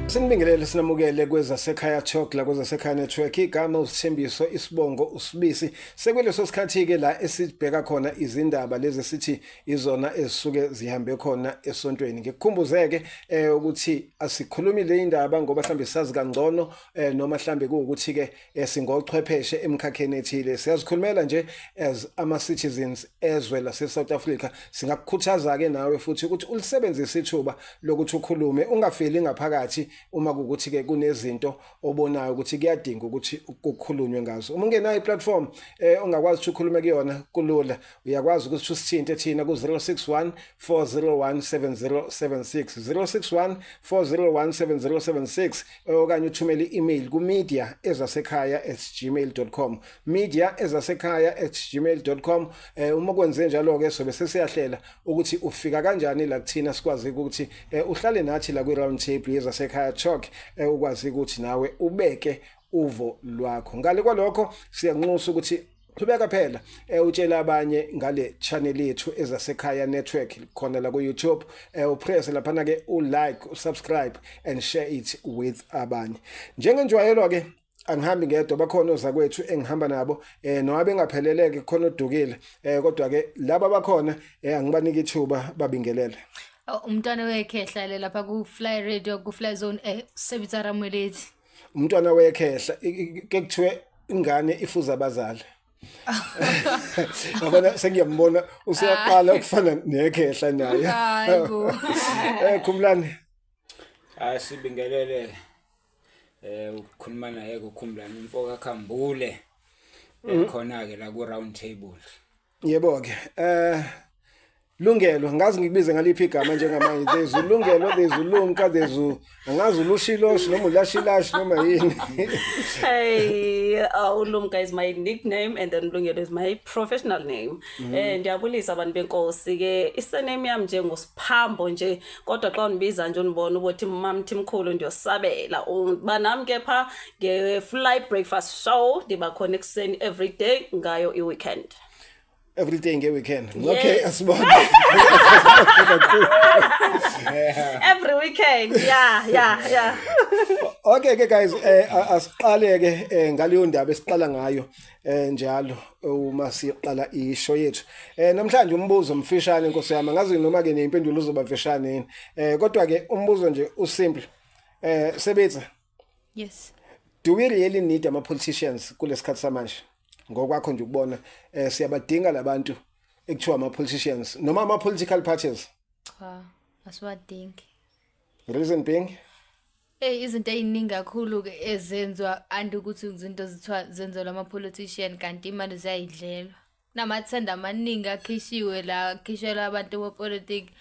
Sinibingelele, sinamukele kwezasekhaya Talk la kwezasekhaya Network. Igama uSithembiso, isibongo uSibisi. Sekuleso sikhathi ke la esibheka khona izindaba lezi sithi izona ezisuke zihambe khona esontweni. Ngikukhumbuzeke ukuthi asikhulumi le indaba ngoba mhlambe sazi kangcono, noma mhlambe kuwukuthi ke singochwepheshe emkhakheni ethile. Siyazikhulumela nje as ama citizens ezwe lase South Africa. Singakukhuthaza ke nawe futhi ukuthi ulisebenzise ithuba lokuthi ukhulume, ungafeli ngaphakathi uma kukuthi ke kunezinto obonayo ukuthi kuyadinga ukuthi kukhulunywe ngazo. Uma ungenayo iplatform ongakwazi ukuthi ukhulume kuyona, kulula, uyakwazi ukuthi usithinte thina ku 061 401 7076, 061 401 7076, okanye uthumele i-email ku media@ezasekhaya@gmail.com, media@ezasekhaya@gmail.com. Uma kwenze njalo ke, sobe sesiyahlela ukuthi ufika kanjani la kuthina, sikwazi ukuthi uhlale nathi la kwi round table yezasekhaya talk, ukwazi ukuthi nawe ubeke uvo lwakho. Ngale kwalokho, siyanxusa ukuthi qhubeka phela utshela abanye ngale channel yethu ezasekhaya network khona la ku YouTube. Upress lapha ke u like, usubscribe and share it with abanye. Njengenjwayelo ke, angihambi ngedwa, bakhona ozakwethu engihamba nabo, noma bengapheleleke, khona odukile, kodwa ke laba bakhona, angibanike ithuba babingelele. Oh, umntwana wekhehla le lapha ku Fly Radio, ku Fly Zone, Sebitsa Ramwelethi. Umntwana wekhehla ke, kuthiwe ingane ifuza abazali. Yabona, sengiyambona useyaqala ukufana nekhehla naye. Hayibo. Khumlani. Hayi, sibingelele. Ukukhuluma naye kuKhumbulani umfoka Khambule. Khona ke la ku round table. Yebo ke. Lungelo, ngazi ngikubize ngaliphi igama njengamanje? There's uLungelo, there's uLumka, there's u angazi uLushiloshi noma uLashilashi noma yini. Hey, uLumka is my nickname and then Lungelo is my professional name. Ndiyabulisa abantu benkosi ke. Isurname yami nje nguSiphambo nje, kodwa xa undibiza nje undibona ubothi Mamthimkhulu, ndiyosabela. Uba nami ke pha nge Fly Breakfast Show, ndiba khona ekuseni every day ngayo i-weekend. Every day nge-weekend. Okay, Yes. asibonge. Every weekend. Yeah. Okay ke guys, asiqale ke ngaleyo ndaba esiqala ngayo njalo uma siqala ishow yethu. Namhlanje umbuzo mfishane, Nkosi yami, ngazi noma ke nempendulo uzoba mfishane yini. Kodwa ke umbuzo nje usimple. Sebetha. Yes. Do we really need ama politicians kulesikhathi samanje? Ngokwakho nje ukubona, siyabadinga labantu ekuthiwa ama politicians noma ama political parties? Cha, asiwadingi. Reason being? Hey, izinto eziningi kakhulu ke ezenziwa and ukuthi izinto zithiwa zenzelwa ama politician kanti imali ziyayidlelwa. Kunamathenda amaningi akhishiwe la, akhishelwa abantu bopolitiki.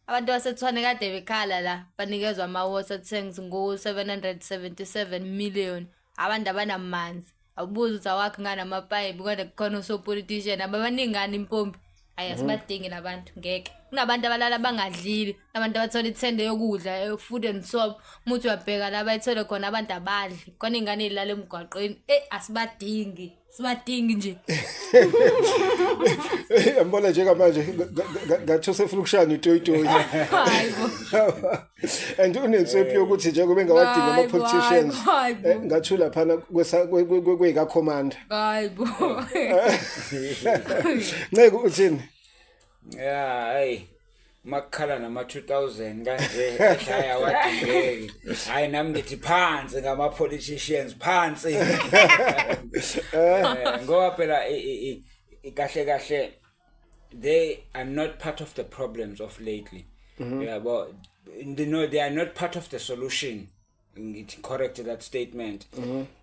Abantu baseTshwane kade bekhala la, banikezwa ama-water tanks ngo-777 million. Abantu abanamanzi. Awubuza ukuthi awakhi ngani amapayipi, kodwa kukhona osopolitician ababaningani impompi. Hayi, asibadingi labantu, ngeke. Kunabantu abalala bangadlile, kunabantu abathola ithende yokudla, food and soap. Uma uthi uyabheka la bayithole khona, abantu abadli. Khona iy'ngane ey'lala emgwaqeni. Asibadingi. Sibadingi nje. Yambona njengamanje ngathi usefuna ukushaya netoyitoyi. Hayibo. And unenswephu yokuthi njengoba engawadinga Hayibo, ama-politicians, hayibo, hayibo. Ngathi ulaphana kweyika-commander. Hayibo. Nceke, uthini? Yeah, hey. Makukhala nama 2000 kanje ehlaya wadingeki. Hayi, nami ngithi phansi ngama politicians, phansi. Ngoba phela kahle kahle they are not part of the problems of lately. Yabo, no, they are not part of the solution. Ngithi correct that statement.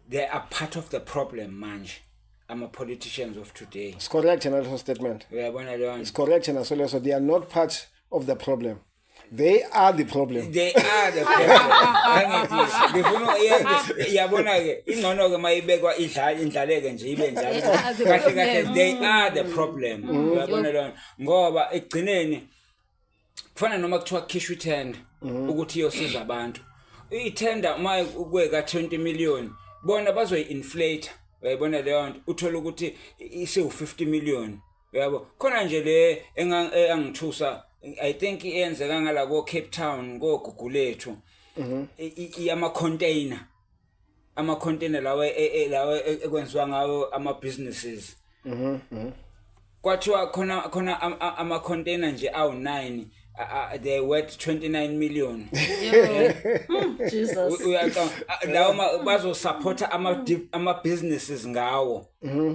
They are part of the problem manje. Ama politicians of today. It's correct naleso statement. Uyabona leyo nto? It's correct naso leso. They are not part of the problem. They are the problem. They are the problem. Angithi ngifuna yabona ke, ingcono ke mayibekwa idlala indlaleke nje ibe njalo. Are the Kahle kahle problem. they are the problem. Uyabona leyo nto? Ngoba ekugcineni kufana noma kuthiwa kukhishwa ithenda ukuthi iyosiza abantu. Ithenda uma kweka 20 million, bona bazoyi-inflate, uyayibona leyo nto, uthola ukuthi isewu 50 million, uyabo. Khona nje le engangithusa, I think iyenzeka ngala ko Cape Town, koGugulethu. Ama container, ama container lawa lawa ekwenziwa ngawo ama businesses. Kwathiwa khona ama container nje awu9, they worth 29 million. Jesus. Uyacabanga lawo bazosupporta ama businesses ngawo,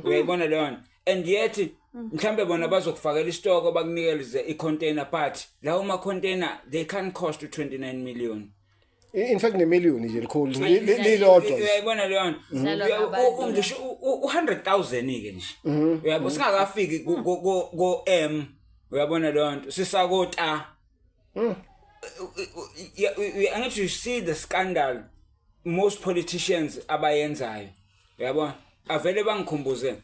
uyayibona leyo nto? And yet mhlambe bona bazokufakela isitoko, bakunikeze i-container, but lawo ma container, they can't cost 29 million. In fact, nemillion nje likhulu lilodwa nje. Uyayibona leyo nto? Dlalwa ngabantu. Ngisho u-100,000 ke nje, uyabo, singakafiki ku M, uyabona leyo nto, sisakota. Angithi you see the scandal most politicians abayenzayo, uyabona? Avele bangikhumbuze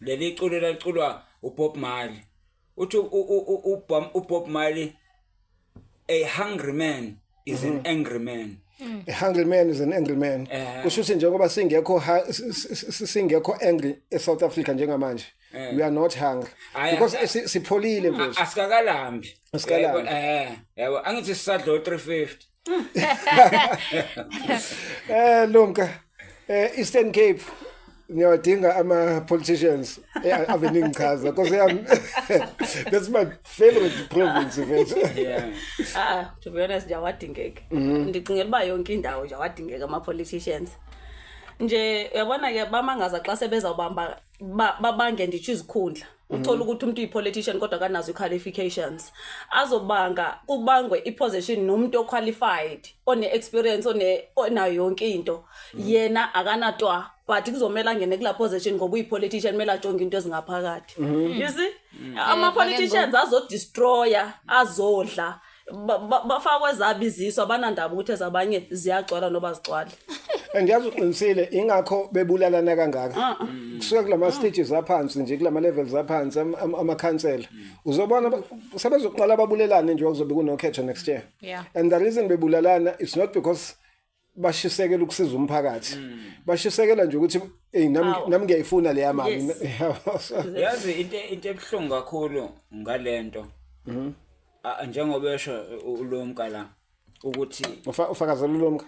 leli culo laliculwa uBob Marley, uthi uBob Marley, "A hungry man is an angry man." A hungry man is an angry man. Kusho ukuthi njengoba singekho angry eSouth Africa njengamanje, we are not hungry because sipholile, mfethu. Asikakalambi. Asikalambi. Yabo, angithi sisadla o350. Lumka, Eastern Cape, ngiyawadinga ama politicians ave ningichaza, because yami that's my favorite province, mfethu. Ah, to be honest, nje awadingeka. Ndicingela uba yonke indawo nje awadingeka ama-politicians. Nje uyabona ke, bamangaza xa sebezawubamba babange, nditsho izikhundla. Uthola ukuthi umuntu uyi-politician kodwa akanazo i-qualifications. Azobanga kubangwe i-position nomuntu o-qualified, one-experience, one onayo yonke into. Yena akanatwa, but kuzomela angene kulaa position ngoba uyi-politician, kumele ajonge into ezingaphakathi. You see? Ama-politicians azodestroya, azodla. Bafakwe ezabo izisu, abanandaba ukuthi ezabanye ziyagcwala noba zigcwale. And yazi uqinisile, ingakho bebulalana kangaka, kusuka kulama stages aphansi nje, kulama levels aphansi, amakhansela, uzobona sebezoqala babulelane nje, kuzobe kunokhetho next year. And the reason bebulalana, it's not because bashisekela ukusiza umphakathi, bashisekela nje ukuthi hey, nami Power. nami ngiyayifuna leya mali. Yazi into ebuhlungu kakhulu ngalento, njengoba esho ulomka la ukuthi Ufakazela ulomka?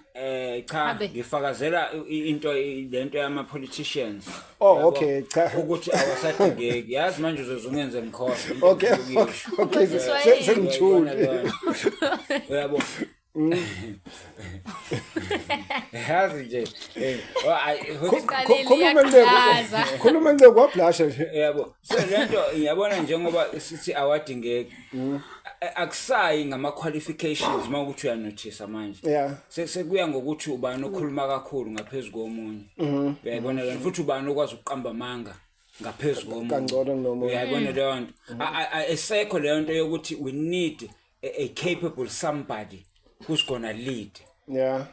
Cha. Abe. Ngifakazela into lento yama politicians. Oh, Yabo? okay, cha. Ukuthi awasadingeki, yazi manje uzoze ungenze ngikhohlwe into engifuna ukuyisho. Okay, Swahili. sengithule. Uyayibona leyo nto? Uyabo, yazi nje oh, Iqalile Khuluma ncebo. iyaqhaza. Khuluma ncebo, wablasha nje. Yabo, so lento ngiyabona njengoba sithi awadingeki, akusayi ngama qualifications uma ukuthi uyanothisa manje. Sekuya ngokuthi ubani okhuluma kakhulu ngaphezulu komunye, uyayibona lento? Futhi ubani okwazi ukuqamba amanga ngaphezulu komunye Kangcono kunomunye. Uyayibona leyo nto? Esekho leyo nto yokuthi we need a capable somebody who's gonna lead.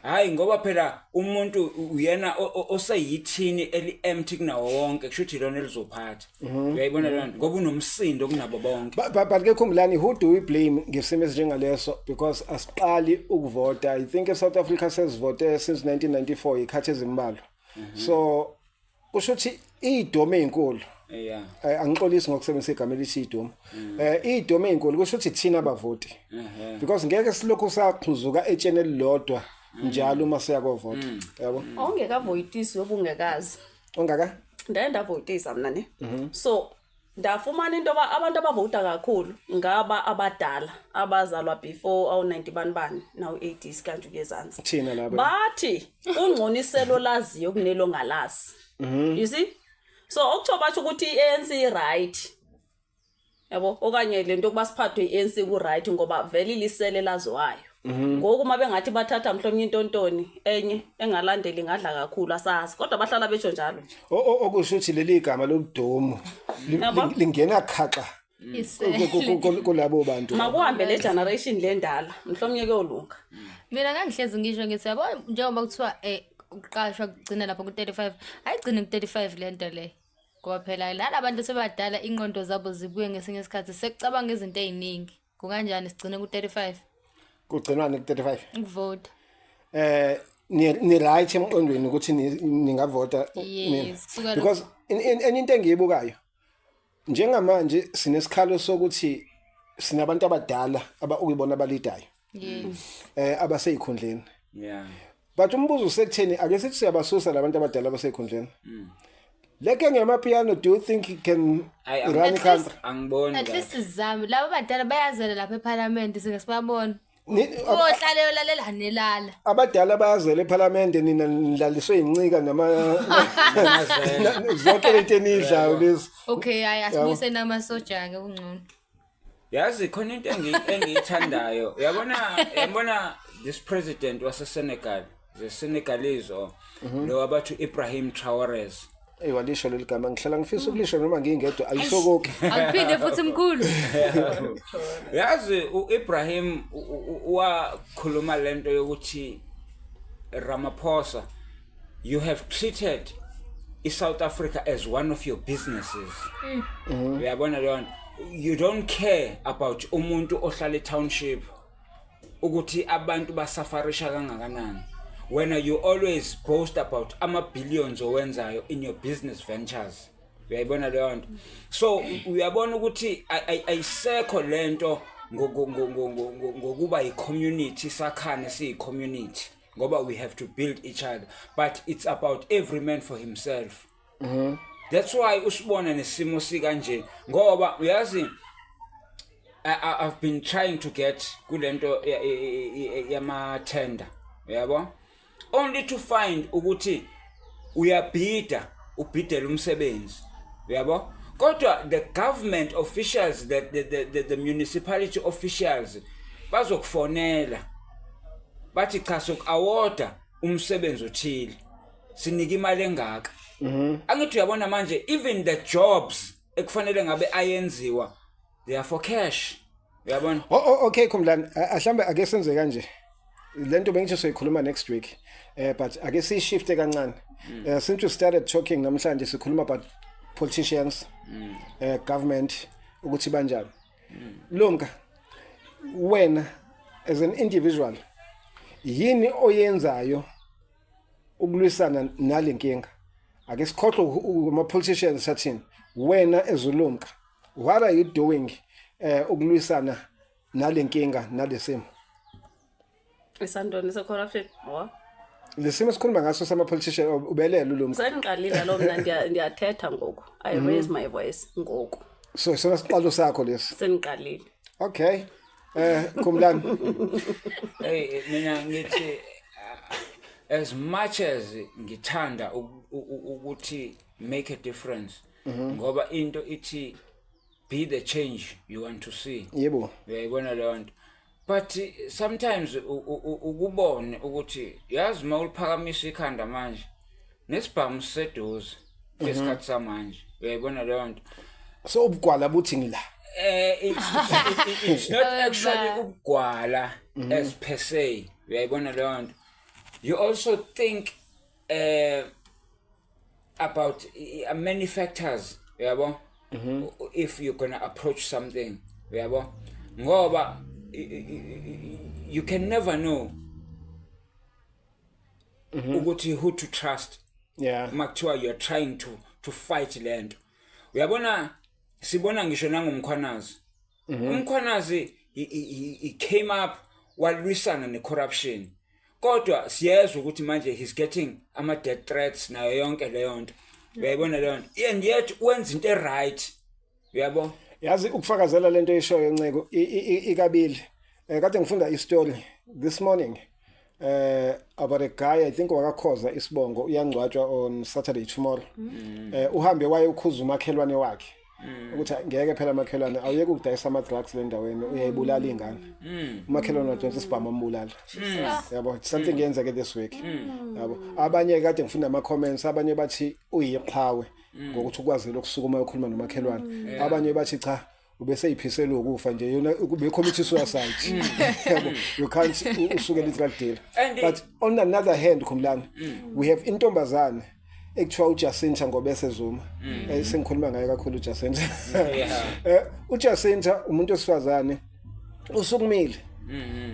Hayi, ngoba phela umuntu uyena oseyithini eli empty kunawo wonke, kusho ukuthi ilona elizophatha, uyayibona leyo nto? Ngoba unomsindo kunabo bonke. But ke khumbulani, who do we blame ngesimo esinjengaleso? Because asiqali ukuvota. I think eSouth Africa sesivote since 1994, ikhathi ezimbalwa. So kusho ukuthi idomo ezinkulu, angixolisi ngokusebenzisa igama elithi idomo, idomo ezinkulu, kusho ukuthi thina abavoti, because ngeke silokhu saqhuzuka etsheni elilodwa njalo uma siya kovota, yabo. Awungekavoyitisi yobungekazi. Ongaka? Ndaye ndavotisa mna ne, so ndafumana into yoba abantu abavota kakhulu ngaba abadala abazalwa before awu-90 bani bani nawu-80s kanje ukuya ezantsi. Thina laba. Bathi kungcono iselo laziyo kunelo ngalazi, you see? So okuthiwa batsho ukuthi i-ANC i-right, yabo, okanye le nto yokuba siphathwe i-ANC ku-right ngoba vele ilisele laziwayo. Ngoku uma bengathi bathatha mhlawumbe intontoni enye engalandeli, ingadla kakhulu, asazi, kodwa bahlala betsho njalo nje. Okusho ukuthi leli gama lobudomu Yabo. lingena khaxa Isele. kulabo bantu. Makuhambe le generation le ndala, mhlawumbe kuyolunga. Mina ngangihlezi ngisho ngithi, yabo, njengoba kuthiwa ukuqashwa kugcina lapho ku-35, ayigcine ku-35 le nto le, ngoba phela nala bantu sebadala ingqondo zabo zibuye ngesinye isikhathi sekucabanga izinto ey'ningi. Kunganjani sigcine ku-35? Kugcinwane ku-35? Ukuvota. Ni right emqondweni ukuthi ningavota Yes, nina? kusukela- Because enye into engiyibukayo njengamanje, sinesikhalo sokuthi sinabantu abadala aba okuyibona abalidayo abaseyikhundleni. But umbuzo usekutheni, ake sithi siyabasusa labantu abadala abasekhundleni. Le genge yamapiano, do you think it can Ayi, run At least- country? Angiboni At kahle. least sizame laba badala bayazela lapha ephalamende, singasibabona. Uyohlale yolalela nelala. Abadala bayazela ephalamende, nina nilaliswe yincika nama zonke lento eniyidlayo lezi. Okay, hayi, asibuyise namasoja-ke, kungcono. Yazi khona into engiyithandayo, uyabona this president wase-Senegal, the Senegalese or lo abathi Ibrahim Traoré. Eyi, walisho leli gama, ngihlala ngifisa ukulisho noma ngingedwa, alisokoki. Akuphinde futhi, mkhulu. Yazi uIbrahim wakhuluma lento yokuthi, "Ramaphosa, you have treated iSouth Africa as one of your businesses." Uyabona leyo nto, you don't care about umuntu ohlala etownship, ukuthi abantu basafarisha kangakanani. Wena you always boast about ama billions owenzayo in your business ventures. Uyayibona leyo nto? So uyabona ukuthi ayisekho lento ngokuba i-community, sakhane siyi-community ngoba we have to build each other, but it's about every man for himself. That's why usibona nesimo sikanje, ngoba uyazi I've been trying to get kulento yama tender, uyabo, only to find ukuthi uyabhida, ubhidela umsebenzi, uyabo, kodwa the government officials, the municipality officials bazokufonela bathi, "Cha, soku-awarda umsebenzi othile, sinika imali engaka." Angithi uyabona manje, even the jobs ekufanele ngabe ayenziwa, they are for cash, uyabona? Oh, okay Khumlani, ahlambe ake senze kanje. Lento bengithi soyikhuluma next week. But ake siyishifte kancane. Since we started talking namhlanje sikhuluma about politicians, government ukuthi banjani. Lunga, wena as an individual, yini oyenzayo ukulwisana nalenkinga? Ake sikhohlwe ama politicians sathini. Wena as uLumka, what are you doing ukulwisana nalenkinga, nalesimo? Isantoni se-corruption wa? Lesimo esikhuluma ngaso sama politician, ubelele uLumka. Sendiqalile lo mna, ndiyathetha ngoku. I raise my voice ngoku. So sona siqalo sakho lesi? Sendiqalile. Okay, Khumlani. Hey, mina ngithi as much as ngithanda ukuthi make a difference, ngoba into ithi be the change you want to see. Uyayibona leyo nto? But sometimes ukubone ukuthi yazi mawuliphakamisa ikhanda manje nesibhamu siseduze lesikhathi samanje, uyayibona leyo nto? So ubugwala buthi ngila. It's not actually ubugwala as per se, uyayibona leyo nto? You also think about many factors, uyabo, if you're going to approach something, uyabo, ngoba you can never know ukuthi who to trust makuthiwa you're trying to fight lento. Uyabona, sibona ngisho nangoMkhwanazi. UMkhwanazi he came up walwisana necorruption, kodwa siyezwa ukuthi manje he's getting ama death threats nayo yonke leyo nto, uyayibona leyo nto? And yet wenza into eright, uyabo? Yazi, ukufakazela lento eyishoyo Nceko, ikabili. Kade ngifunda istory this morning about a guy, I think wakaKhoza isibongo, uyangcwatshwa on Saturday, tomorrow. Uhambe waye ukhuza umakhelwane wakhe ukuthi ngeke phela makhelwane, awuyeke ukudayisa ama drugs le ndaweni, uyayibulala ingane. Umakhelwane wadonsa isibhamu ambulala. Yabo, it's something yenzeke this week. Yabo, abanye kade ngifunda ama comments, abanye bathi uyiqhawe ngokuthi ukwazile ukusukuma ukhuluma nomakhelwane. Abanye bathi cha, ubese yiphisela ukufa nje yona, ube commit suicide. Yabo, you can't usuke literal deal. But on another hand, Khumlani, we have intombazane ekuthiwa uJacinta Ngobese Zuma. Sengikhuluma ngaye kakhulu uJacinta. uJacinta umuntu osifazane, usukumile.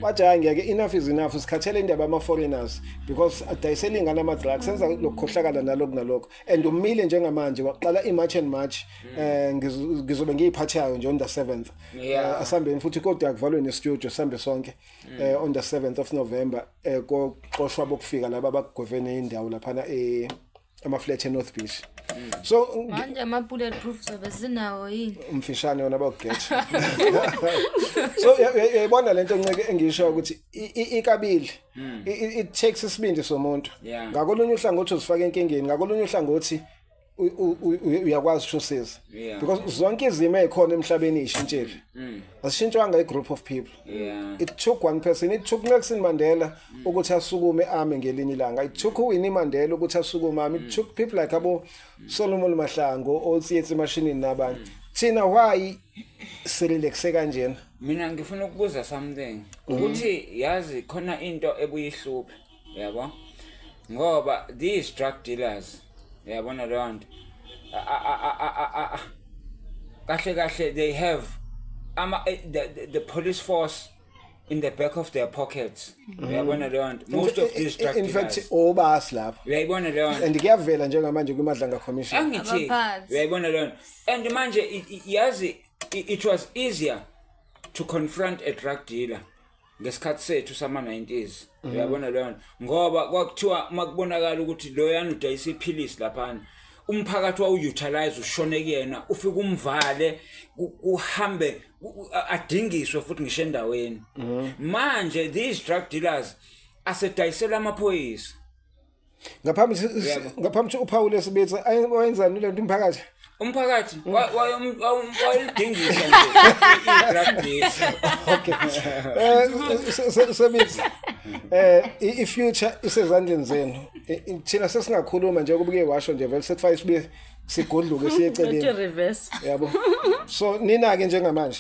Wathi hayi ngeke, enough is enough, sikhathele indaba ama foreigners because adayisela ingane ama drugs, enza lokukhohlakala nalokhu nalokho. And umile njengamanje waqala i March and March. Ngizobe ngiyiphathayo nje on the 7th. Asambeni futhi, kodwa akuvalwe ne studio, sambe sonke on the 7th of November, koxoshwa bokufika laba abagwevene indawo laphana ama flat e North Beach. So Manje ama-bulletproof sobe sinawo yini? Umfishane wona bawugetha. So uyayibona lento nceke engisho ukuthi ikabili. It takes isibindi somuntu. Ngakolunye uhlangothi uzifaka enkingeni, ngakolunye uhlangothi uyakwazi ukuthi usize. Because zonke izimo ezikhona emhlabeni ishintshile. Asishintshwanga i group of people. It took one person. It took Nelson Mandela ukuthi asukume ame ngelinye ilanga. It took Winnie Mandela ukuthi asukume ame. It took people like abo Solomon Mahlangu, oTsietsi Mashinini nabanye. Thina why sirelaxe kanjena? Mina ngifuna ukubuza something ukuthi yazi khona into ebuyihluphe, yabo, ngoba these drug dealers, uyabona leyo nto, kahle kahle they have ama the police force in the back of their pockets, uyabona leyo nto, most of these drug In fact dealers. Obasi lapho. Uyayibona leyo nto? And kuyavela njengamanje kwiMadlanga Commission. Angithi Abaphathi. uyayibona leyo nto, and manje yazi it was easier to confront a drug dealer ngesikhathi sethu sama-90s, uyabona leyo nto, ngoba kwakuthiwa makubonakala ukuthi loyana udayisa iphilisi laphana, umphakathi wawu-utilize ushone kuyena, ufike umvale, kuhambe adingiswe futhi ngisho endaweni. Manje these drug dealers asedayisela amaphoyisa. Ngaphambi ngaphambi ukuthi uPaul sibithi wayenzani le nto umphakathi? Umphakathi wayelidingisa nje i-drug dealer. Okay. Sebithi i-future isezandleni zenu. Thina sesingakhuluma nje kubuke washo nje vele sekufaka isibiye sigudluke siye eceleni. Ethi reverse. Yabo. So nina ke njengamanje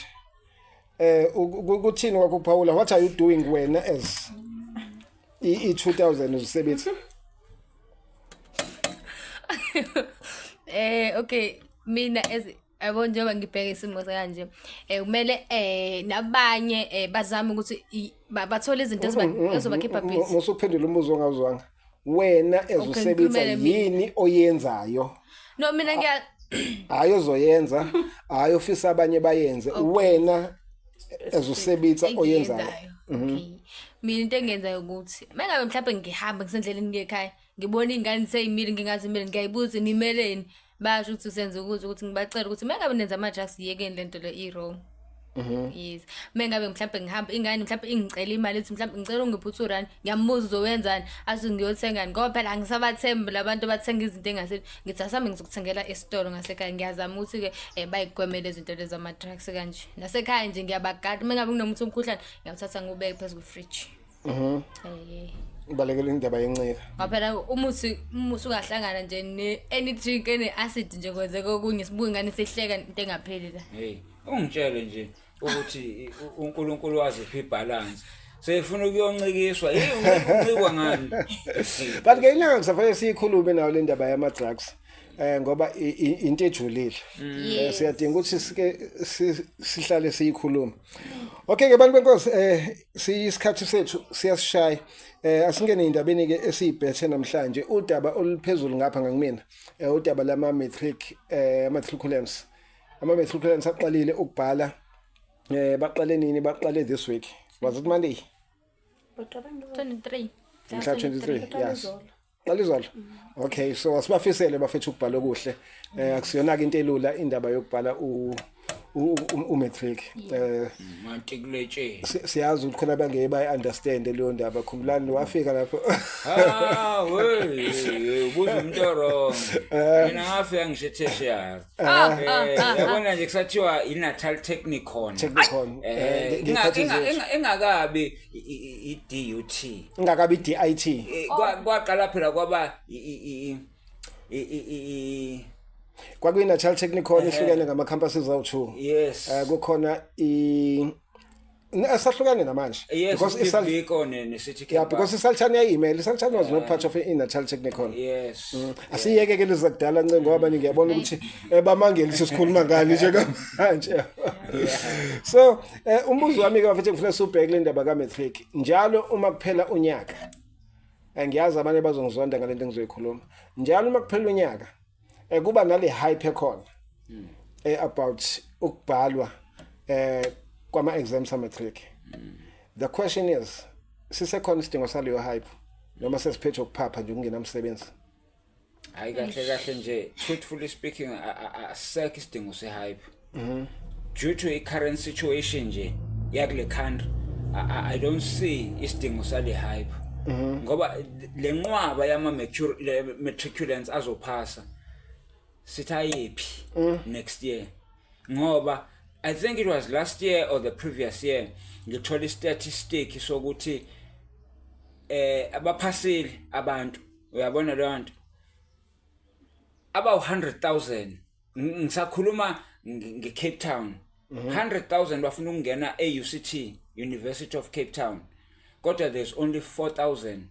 kuthini kwakho Paula, what are you doing wena as i 2000 usebenzi? Okay, mina as yabo njengoba ngibheka isimo kanje, kumele nabanye bazame ukuthi bathole izinto ezibakhipha busy. Musuphendula umbuzo ongawuzwanga. Wena as usebenza ngikhulumele mina. Yini oyenzayo? No, mina ngiya Hayi ozoyenza, hayi ofisa abanye bayenze. Wena as usebitsa oyenzayo. Engiyenzayo. Okay. Mina into engiyenzayo ukuthi mengabe mhlawumbe ngihamba ngisendleleni ngiye ekhaya, ngibona iy'ngane sey'mile, ngingazimele, ngiyayibuza nimeleni, basho ukuthi senze ukuthi ngibacela ukuthi mengabe nenza ama-drugs yekeni lento le i-wrong. Yes, mengabe mhlawumbe ngihamba ingane mhlawumbe ingicela imali, ithi mhlawumbe ngicela ungiphe u-R2, ngiyambuza uzowenzani, athi ngiyothengani, ngoba phela angisabathembi labantu abathenga izinto engaseli. Ngithi asambe ngizokuthengela esitolo ngasekhaya. Ngiyazama ukuthi-ke bayigwemele izinto lezi zama-drugs kanje. Nasekhaya nje ngiyabagada, uma ngabe kunomuthi womkhuhlane ngiyawuthatha ngiwubeke phezu kwefriji. Ubalekela indaba yencika. Ngoba phela umuthi uma usungahlangana nje ne-any drink ene-acid nje kwenzeka okunye, sibuke ingane sihleka into engapheli la. Hey, ungitshele nje ukuthi uNkulunkulu waziphi ibalance. Seyifuna ukuyoncikiswa. Hey, uncikwa ngani? But ke ilanga kusafanele siyikhulume nayo le ndaba yama drugs. Ngoba into ejulile. Siyadinga ukuthi sike sihlale siyikhuluma. Okay ke bantu benkosi, siyisikhathi sethu siyasishaya. Asingene indabeni ke esiyibhethe namhlanje, udaba oluphezulu ngapha ngakumina. Udaba lama matric, matriculants. Ama matriculants aqalile ukubhala. Baqale nini? Baqale this week. Was it Monday? 23. Mhla 23, yes. Qala izolo. Okay, so asibafisele bafethu ukubhala okuhle. Akusiyona ke into elula indaba yokubhala u matric. Matikuletsheni. Siyazi ukuthi khona abangeke bayi understand leyo ndaba. Khumbulani wafika lapho. Ah, wey, ubuza umuntu wrong. Mina ngafika ngisho tertiary. Yabona nje kusathiwa iNatal Technikon. Technikon. Ngikhathi zethu. Engakabi i-DUT. Ingakabi DIT. Kwaqala phela kwaba Kwakuyi Natal Technikon, ihlukene ngama campuses awu2. Yes. Kukhona i Asahlukane namanje. Yes, Because because isal Biko ne City Yeah, because iSaltana yayimele. ISaltana was not part of iNatal Technikon. Yes. Asiyeke ke lezi zakudala nce ngoba abanye ngiyabona ukuthi bamangele ukuthi sikhuluma ngani njengamanje. So, umbuzo wami ke bafethu ngifuna siubheke le ndaba ka matric. Njalo uma kuphela unyaka. Ngiyazi abanye bazongizonda ngalento engizoyikhuluma. Njalo uma kuphela unyaka kuba nale hype ekhona about ukubhalwa kwama exams amatric. The question is, sisekhona isidingo saleyo hype noma sesiphethwe ukuphapha nje kungenamsebenzi? Hayi, kahle kahle nje, truthfully speaking, asisekho isidingo se-hype due to i-current situation nje yakule country. I don't see isidingo sale hype ngoba le nqwaba yama matriculants azophasa sithi ayephi next year? Ngoba I think it was last year or the previous year ngithola i-statistic sokuthi abaphasile abantu, uyabona leyo nto, abawu 100,000. Ngisakhuluma nge-Cape Town, 100,000 bafuna ukungena e-UCT, University of Cape Town, kodwa there's only 4000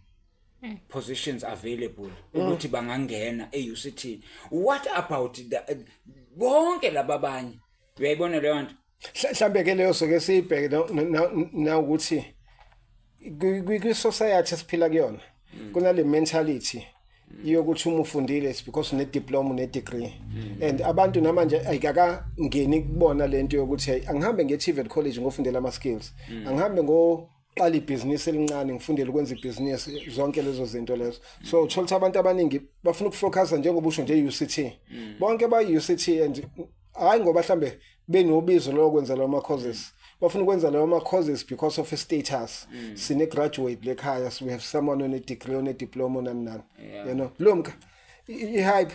positions available ukuthi bangangena e-UCT. What about the bonke laba abanye? Uyayibona leyo nto? Mhlambe ke leyo soke siyibheke na ukuthi kwi society esiphila kuyona kunale mentality yokuthi uma ufundile it's because une diploma, une degree, and abantu namanje ayikakangeni kubona lento yokuthi hey, angihambe nge TVET college ngofundela ama skills, angihambe ngoqala ibhizinisi elincane ngifundele ukwenza ibhizinisi, zonke lezo zinto lezo. So uthola ukuthi abantu abaningi bafuna ukufocusa njengoba usho nje UCT, bonke ba UCT, and hayi ngoba mhlambe benobizo lokwenza lawo ma courses, bafuna ukwenza lawo ma courses because of a status, sine graduate lekhaya, so we have someone on a degree, on a diploma, nani nani. Lumka, i hype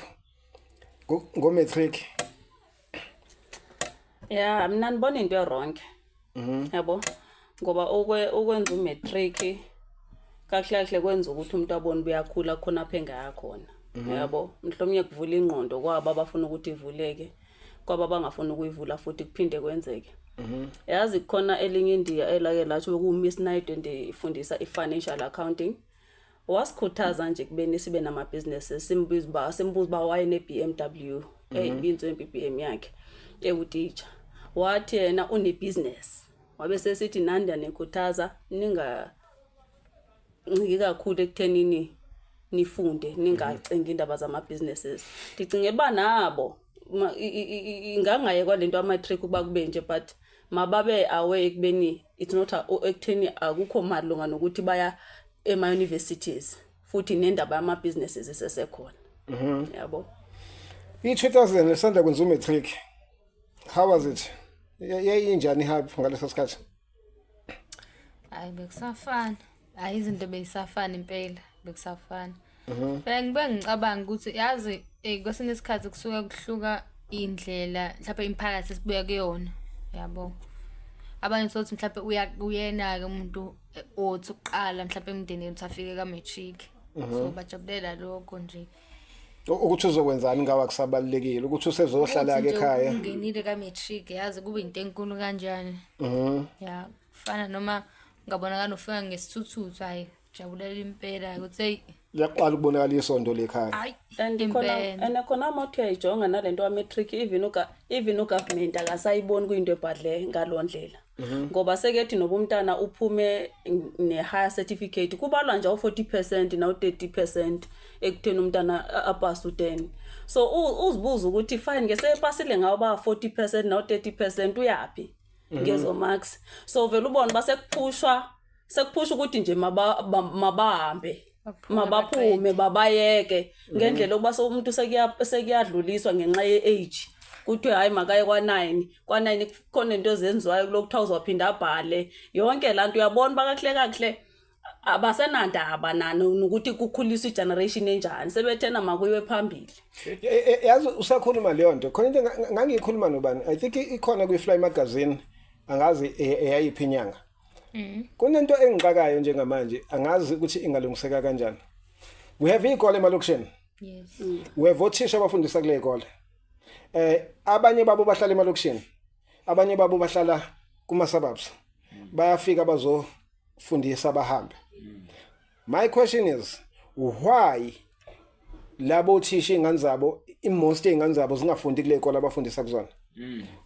ngo matric. Ya, mina ndibona into e-wrong, yabo, ngoba ukwenza umatric kahle kahle kwenza ukuthi umuntu abone uyakhula khona apha engayakhona, yabo. Mhlawumnye kuvula ingqondo kwabo abafuna ukuthi ivuleke, kwabo abangafuni ukuyivula futhi kuphinde kwenzeke. Yazi kukhona elinye indiya elake latsho, bekuwu-Miss Naidoo, ndifundisa i-financial accounting, wasikhuthaza nje kubeni sibe nama-businesses. Simbuza uba wayene-BMW, eyibintswempi i-BM yakhe, ewutitsha. Wathi yena une-business, wabe sesithi nani ndiyanikhuthaza ninganciki kakhulu ekuthenini nifunde, ningacingi indaba zama-businesses. Ndicingela uba nabo ingangayekwa le nto amatric ukuba kube nje, but mababe aware ekubeni it's not ekutheni akukho malunga nokuthi baya ema-universities, futhi nendaba yama-businesses isesekhona, yabo. I-2000 esanda kwenza umatric, how was it? Yayinjani i-hype ngaleso sikhathi? Hayi, bekusafana. Hayi, izinto beyisafana impela, bekusafana. Phela ngibe ngicabanga ukuthi yazi kwesinye isikhathi kusuke kuhluka indlela mhlawumbe imiphakathi esibuya kuyona, yabo. Abanye sothi mhlawumbe uya uyena-ke umuntu othi ukuqala mhlawumbe emndenini ukuthi afike ka-matric. So bajabulela lokho nje. Ukuthi uzokwenzani ngawa kusabalulekile ukuthi usezohlala ke Ukuthi nje ekhaya. Ungenile ka-matric, yazi kube into enkulu kanjani. Ya, kufana noma ungabonakala ufika ngesithuthuthu, hayi, jabulela impela ukuthi hey. Liyaqala ukubonakala isondo lekhaya. Hayi. And khona Impela. And khona uma uthi uyayijonga nalento wamatric, even ugovernment akasayiboni kuyinto ebhadle ngaloo ndlela, ngoba sekethi noba umntana uphume ne-higher certificate kubalwa nje awu-40% nawu-30% ekutheni umntana apase u-10. So uzibuze ukuthi fine ke, seyepasile ngawo ba 40% nawu-30%, uyaphi ngezo marks? So vele ubone uba sekuphushwa ukuthi nje mabahambe, Baphume. mabaphume, babayeke ngendlela yokuba so umuntu sekuyadluliswa ngenxa ye-age, kuthiwe hayi, makaye kwa-9, kwa-9 kukhona into ezenziwayo kulo, kuthiwa uzawuphinda abhale yonke laa nto. Uyabona uba kakuhle kakuhle abasenandaba nokuthi kukhuliswa igeneration enjani, sebethena makuyiwe phambili. Yazi usakhuluma leyo nto, khona into ngangiyikhuluma nobani, I think ikhona kwi-Fly magazine, angazi eyayiphi inyanga. Kunento engixakayo njengamanje, angazi ukuthi ingalungiseka kanjani. We have iy'kole emalokishini. We have othisha abafundisa kule y'kole. Abanye babo bahlala emalokishini, abanye babo bahlala kuma-suburbs. Bayafika bazofundisa bahambe. My question is, why labo thisha ingane zabo, i-most izingane zabo zingafundi kule zikole abafundisa kuzona?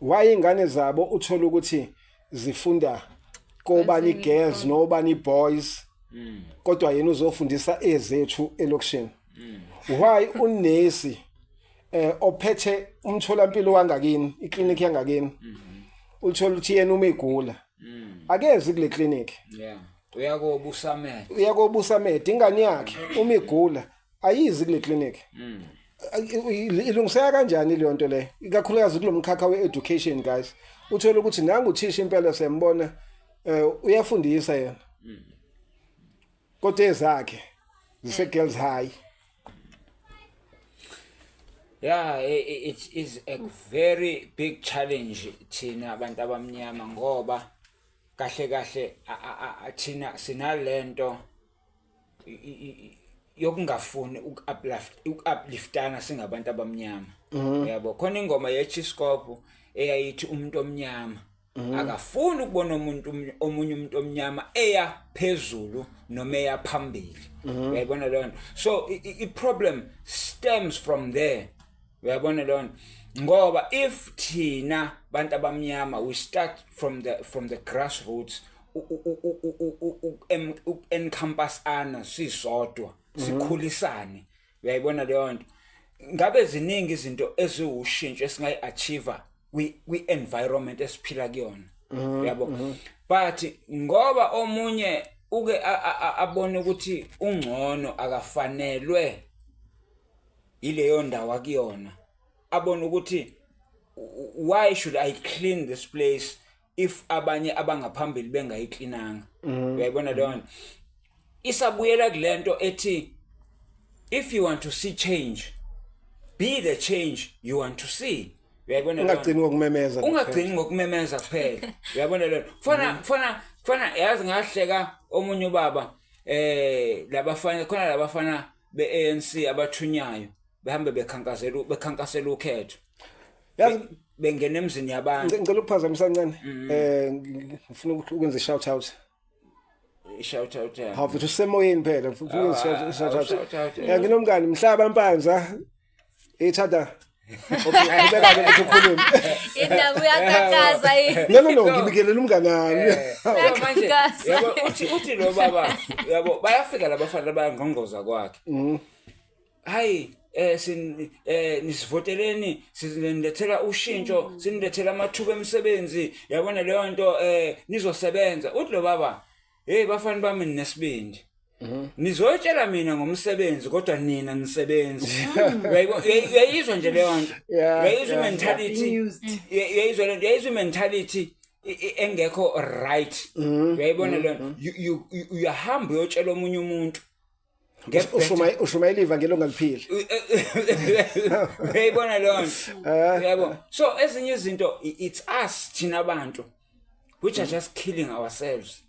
Why ingane zabo uthola ukuthi zifunda kobani girls nobani boys, kodwa yena uzofundisa ezethu elokishini? Why unesi ophethe umtholampilo wangakini, iklinikhi yangakini, uthola ukuthi yena uma igula akezi kule clinic? Yeah, uyakobusa med. Uyakobusa med. Ingane yakhe uma igula ayizi kule clinic. Ilungiseka kanjani leyo nto leyo, ikakhulukazi kulomkhakha we-education, guys? Uthola ukuthi nangu uthisha impela siyambona, uyafundisa yena, kodwa ezakhe zise girls high. Yeah, it is a very big challenge thina abantu abamnyama, ngoba kahle kahle thina sinalento yokungafuni uku-upliftana singabantu abamnyama, yabo. Khona ingoma yeChiskop eyayithi umuntu omnyama akafuni ukubona umuntu omunye umuntu omnyama eya phezulu noma eya phambili, uyayibona leyo nto? So i-problem stems from there, uyabona leyo nto? Ngoba if thina bantu abamnyama we start from the grassroots encompassana sisodwa, sikhulisane, uyayibona leyo nto? Ngabe ziningi izinto eziwushintsho esingayi-achieve kwi-environment esiphila kuyona, yabo. But ngoba omunye uke abone ukuthi ungcono, akafanelwe ileyo ndawo akuyona, abone ukuthi why should I clean this place if abanye abangaphambili bengayiklinanga, uyayibona leyo nto? Isabuyela kulento ethi if you want to see change, be the change you want to see, uyayibona leyo nto? Ungagcini ngokumemeza. Ungagcini ngokumemeza kuphela, uyabona leyo? Kufana yazi, ngahleka omunye ubaba, labafana khona, labafana beANC abathunyayo behambe bekhankazela, bekhankasela ukhetho. Yazi, bengena emzini yabantu. Ngicela ukuphazamisa kancane, ngifuna ukwenza shout out. Shout out, yeah. Hawu futhi usemoyeni phela, ngifuna ukwenza shout out. Shout out, yeah. Nginomngani Mhlaba Mpanza ithanda. Okay, qhubeka ke ukuthi ukhulume. Indaba uyakakaza yini? No, no, no, ngibikelela umngani wami. So manje Uyakakaza. yabo, uthi lo baba, yabo, bayafika labafana bayangqongqoza kwakhe, hayi, sin nisivoteleni, sinilethela ushintsho, sinilethela amathuba emisebenzi, yabona leyo nto, nizosebenza. Uthi lo baba, hey bafana bami, ninesibindi, nizoyitshela mina ngomsebenzi kodwa nina nisebenzi. Uyayizwa nje leyo nto? Uyayizwa i-mentality? Being used. Uyayizwa lento? Uyayizwa i-mentality engekho right, uyayibona leyo nto? Uyahamba uyotshela omunye umuntu Ushumayela ivangeli ongaliphili. Uyayibona leyo nto? Uyabo, so ezinye izinto it's us thina abantu which are just killing ourselves.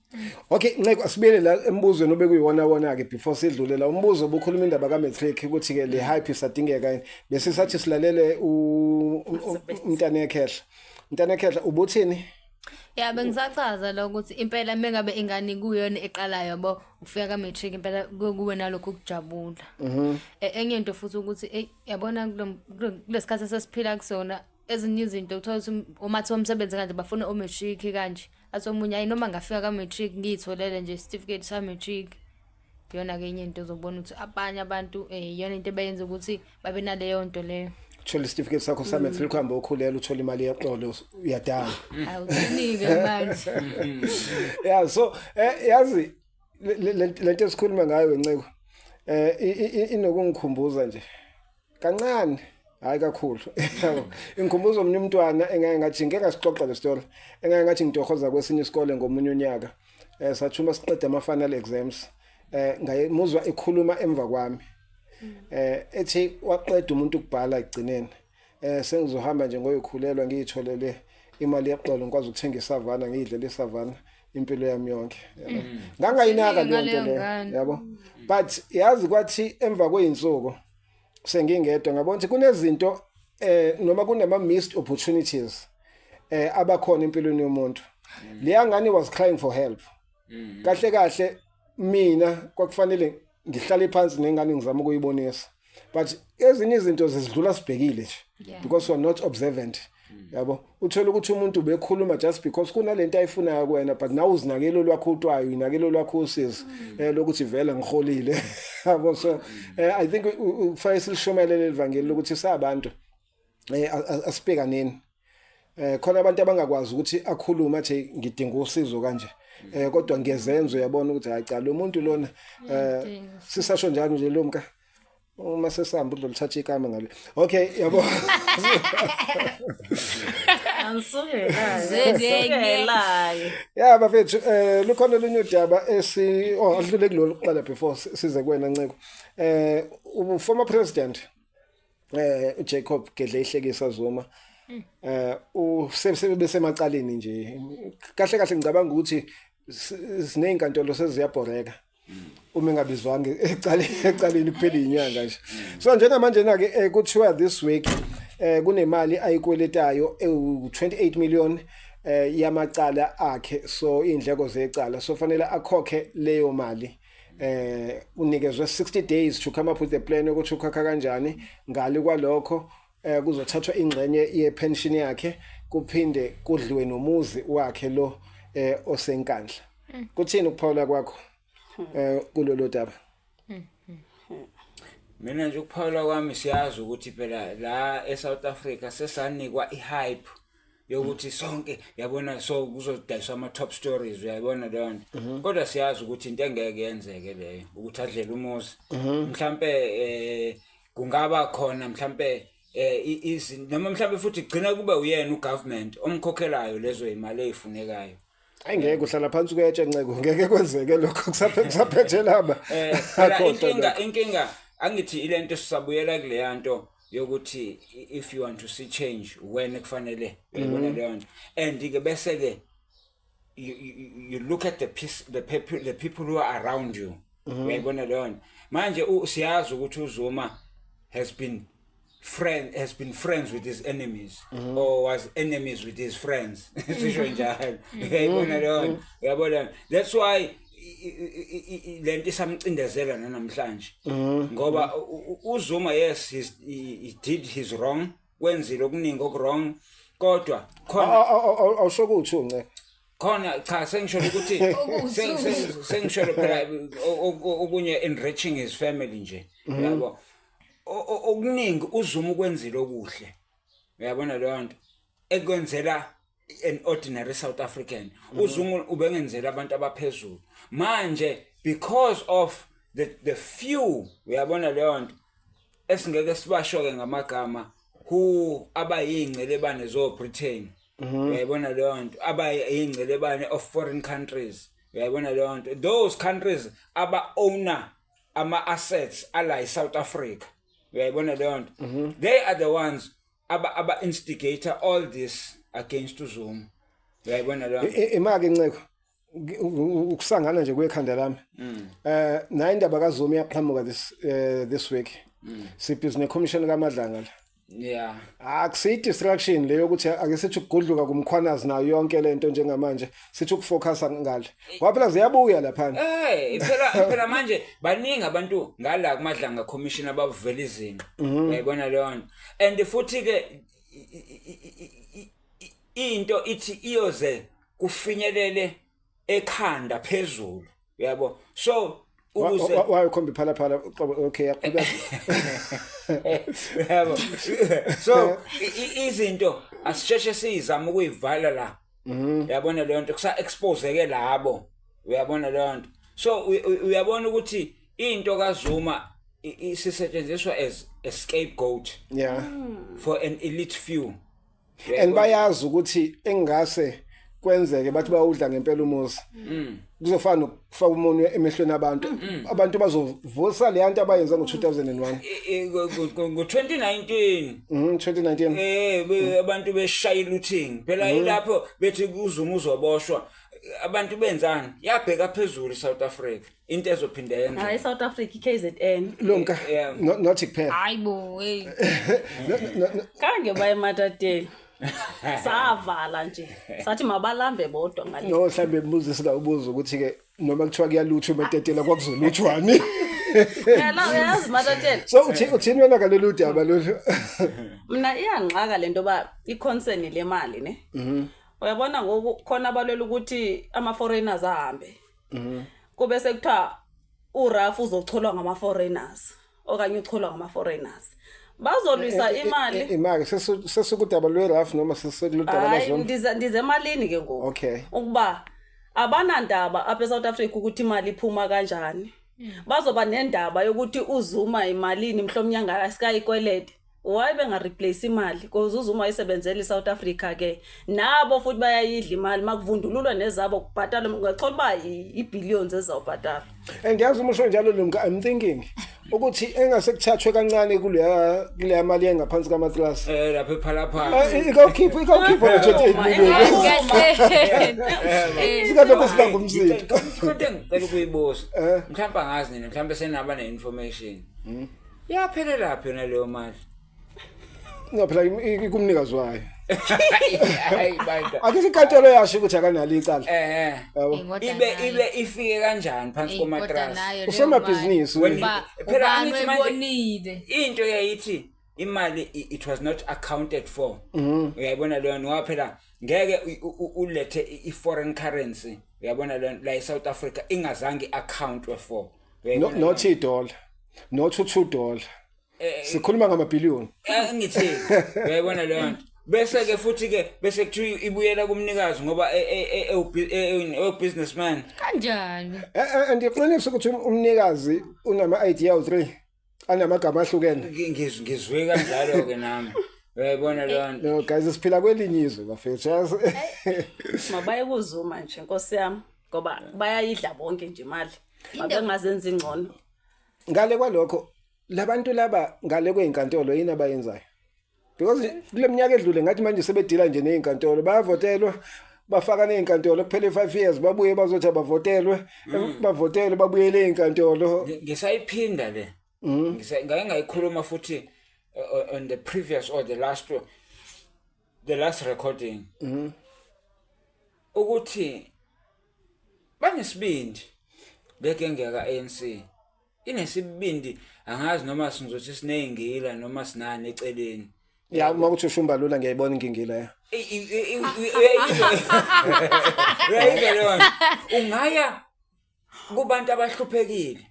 Okay, Nceko, asibuyele la embuzweni obekuyiwona wona ke before sidlule la. Umbuzo obukhuluma indaba ka matric, ukuthi ke le hype isadingeka yini. Bese sathi silalele umntana ekhehla. Umntana ekhehla, ubuthini? Ya, bengisachaza lo ukuthi impela mengabe ingane kuyona eqalayo, yabo, ukufika ka matric, impela kuwe nalokho ukujabula. Enye into futhi ukuthi ey yabona kulesikhathi esesiphila kusona, ezinye izinto uthola ukuthi uma thiwa umsebenzi kanje bafuna o-matric kanje, athi omunye ayi noma ngafika ka-matric ngiyitholele nje isitifiketi sa-matric. Iyona-ke enye into ozobona ukuthi abanye abantu iyona into ebayenza ukuthi babe naleyo nto leyo. Uthola isitifiketi sakho sa matric, uhambe ukhulela, uthola imali yeqolo, uyadana. Awuthini-ke manje? Yeah, so yazi lento esikhuluma ngayo, Nceko, inokungikhumbuza nje kancane, hayi kakhulu, yabo, ingikhumbuza omunye umntwana engake ngathi ngeke ngasixoxa le story, engake ngathi ngitohoza kwesinye isikole ngomunye unyaka. Sathuma siqeda ama final exams, ngayemuzwa ekhuluma emva kwami, ethi waqeda umuntu ukubhala egcineni, sengizohamba nje ngoyikhulelwa, ngiyitholele imali yeqolo, ngikwazi ukuthenga isavana, ngiyidlela isavana impilo yami yonke, yabo. Ngangayinaka leyo nto Ngaleyo leyo, ngane. yabo. But yazi, kwathi emva kweyinsuku sengingedwa, ngabona ukuthi kunezinto noma kunama missed opportunities abakhona empilweni yomuntu. Leya ngane was crying for help. Kahle kahle mina kwakufanele ngihlale phansi nengane ngizama ukuyibonisa, but ezinye izinto zizidlula sibhekile nje because we are not observant, yabo. Uthola ukuthi umuntu ubekhuluma just because kunalento ayifunayo kuwena, but nawe uzinakelo lwakho utwayo, unakelo lwakho usizi lokuthi vele ngiholile, yabo. So I think kufanele silishumayele leli lokuthi sabantu asibhekaneni. Khona abantu abangakwazi ukuthi akhulume athi ngidinga usizo kanje, kodwa ngezenzo uyabona ukuthi hayi cha, lo muntu lona. Sisasho njalo nje lo mka uma sesihamba udlolithatha ikama ngale, okay, yabo. Angisukelayo. Ya bafethu, lukhona olunye udaba esi oh adlule kulolu kuqala before size kuwena Nceko. U former president uJacob Gedleyihlekisa Zuma usebesemacaleni nje. Kahle kahle ngicabanga ukuthi sinezinkantolo seziyabhoreka uma engabizwanga ecaleni kuphela inyanga nje. So njengamanje na ke kuthiwa this week kunemali ayikweletayo ewu 28 million yamacala akhe, so indleko zecala, so fanele akhokhe leyo mali. Unikezwe 60 days to come up with a plan ukuthi ukhokha kanjani. Ngale kwalokho kuzothathwa ingxenye yepension yakhe, kuphinde kudliwe nomuzi wakhe lo oseNkandla. Kuthini ukuphawula kwakho kulolu daba? Mina nje ukuphawula kwami, siyazi ukuthi phela la eSouth Africa sesanikwa ihype yokuthi sonke, yabona, so kuzodayiswa ama top stories, uyayibona leyo nto. Kodwa siyazi ukuthi into engeke yenzeke leyo ukuthi adlele umuzi. Mhlambe kungaba khona mhlambe noma mhlambe futhi gcina kube uyena ugovernment omkhokhelayo lezo imali ezifunekayo. Ayingeke uhlala phansi kwetshe Nceko, ngeke kwenzeke lokho kusaphethe laba. Phela inkinga angithi ilento sisabuyela kuleya nto yokuthi if you want to see change, wena kufanele, uyabona leyo nto, and ke bese ke you look at the peace, the people who are around you, uyayibona leyo nto. Manje siyazi ukuthi uZuma has been friends with his enemies or was enemies with his friends, sisho njalo, uyayibona leyo nto, uyabona. That's why lento isamcindezela namhlanje, ngoba uZuma, yes, he did his wrong, kwenzile okuningi okuwrong, kodwa khona Awusho ukuthi uNceko Khona cha, sengisho ukuthi sengisho phela okunye enriching his family nje, yabo. Okuningi uZuma ukwenzile okuhle, uyabona leyo nto, ekwenzela an ordinary South African. UZuma ubengenzela abantu abaphezulu. Manje because of the few, uyabona leyo nto, esingeke sibasho ke ngamagama, who abayingcelebane zo Britain, uyayibona leyo nto, abayingcelebane of foreign countries, uyayibona leyo nto, those countries aba owner ama assets ala eSouth Africa, uyayibona leyo nto, they are the ones aba instigator all this against uZuma, uyayibona leyo nto. Imake Nceko, ukusangana nje kwekhanda lami, nayo indaba kaZuma iyaqhamuka this week. Sibhizi necommission kaMadlanga la. Akusiyi distraction leyo ukuthi ake sithi ukugudluka kumkhwanazi nayo yonke lento njengamanje, sithi ukufocus ngale, ngoba phela ziyabuya laphana. Phela manje baningi abantu ngala kuMadlanga Commission abavela izinqa, uyayibona leyo nto. And futhi ke into ithi iyoze kufinyelele ekhanda phezulu, uyabo, so ukuze Wayokhomba iPhala Phala, okay, yaqhubeka. Yabo, so izinto asisheshe siyizama ukuyivala la, uyabona leyo nto, kusa expose labo, uyabona leyo nto. So uyabona ukuthi into kaZuma isisetshenziswa as a scapegoat for an elite few. And bayazi ukuthi engase kwenzeke bathi bayawudla ngempela umuzi, kuzofana nokufaka umunwe emehlweni abantu. Abantu bazovusa le nto abayenza ngo-2001. Ngo-2019. 2019. Abantu beshaya looting phela, ilapho bethi uZuma uzoboshwa. Abantu benzani? Yabheka phezulu iSouth Africa, into ezophinde yenze. Hayi, South Africa, iKZN. Lumka. Not kuphela. Hayi bo, hey. No, Kange baye ematateni. Savala nje. Sathi mabalambe bodwa ngale. No mhlambe imibuzo esingawubuza ukuthi ke noma kuthiwa kuyaluthwa ematetela kwakuzoluthwani. Phela uyazi matatshela. So uthi uthini wena ngalolu daba lolu? Mina iyangixaka lento ba i-concern le mali ne. Uyabona ngoku khona abalwela ukuthi ama foreigners ahambe. Kube sekuthiwa uRaf uzocholwa ngama foreigners okanye ucholwa ngama foreigners. Bazolwisa imali. Imali sesukudaba lweRaf noma sesekuludaba Hayi lwaZuma? ndize emalini ke ngoku. Okay. Ukuba abanandaba apha eSouth Africa ukuthi imali iphuma kanjani. Bazoba nendaba yokuthi uZuma imalini mhlawumnye angaskayikwelede. Why benga replace imali? Because uZuma ayisebenzela iSouth Africa ke. Nabo futhi bayayidla imali makuvundululwa nezabo kubhatalwa ungathola uba i-billions ezizawubhatalwa. And yazi uma usho njalo Lumka, I'm thinking ukuthi engase kuthathwe kancane kuleya mali engaphansi kamatrasi. Lapha ephalaphala. Ikawukhipha lo 28 million. Kahle. Singalokho sibanga umsindo. Kodwa engicela ukuyibuza. Mhlawumbe angazi nina, mhlawumbe senaba ne-information. Yaphelela phi yona leyo mali? No phela ikumnikazi wayo. Hayi bandla. Ake inkantolo yasho ukuthi akanalo icala. Yabo. Ibe ifike kanjani phansi komatras? Usomabhizinisi. Phela Phela angithi manje- ebonile. Into yayithi imali it was not accounted for. Uyayibona leyo ngoba phela ngeke ulethe i-foreign currency. Uyabona leyo la eSouth Africa ingazange accountwe for. No, Uyayibona not idollar. Not $2. Sikhuluma ngamabhiliyoni. Ngithi uyayibona leyo nto. Bese ke futhi ke bese kuthiwa ibuyela kumnikazi ngoba ewu businessman. Kanjani? And iqiniso ukuthi umnikazi unama ID awu 3 anamagama ahlukene. Ngizwe kanjalo ke nami. Uyayibona leyo nto. No guys, siphila kwelinye izwe bafethu. Yazi. Mabaye kuZuma nje Nkosi yami ngoba bayayidla bonke nje imali. Mabengazenza ingcono. Ngale kwalokho labantu laba ngale kwezinkantolo yini abayenzayo? Because kule minyaka edlule ngathi manje sebedila nje nezinkantolo, bayavotelwa bafaka nezinkantolo kuphela 5 years, babuye bazothi abavotelwe, bavotelwe, babuyele ezinkantolo. Ngisayiphinda le. Ngake ngayikhuluma futhi on the previous or the last recording. Ukuthi banesibindi beke ngeka ANC. Inesibindi, angazi noma sizothi sineyingila noma sinani eceleni. Ya, uma kuthi ushumba lula ngiyayibona ingingila ya. Uyayizwa leyo nto. Ungaya kubantu abahluphekile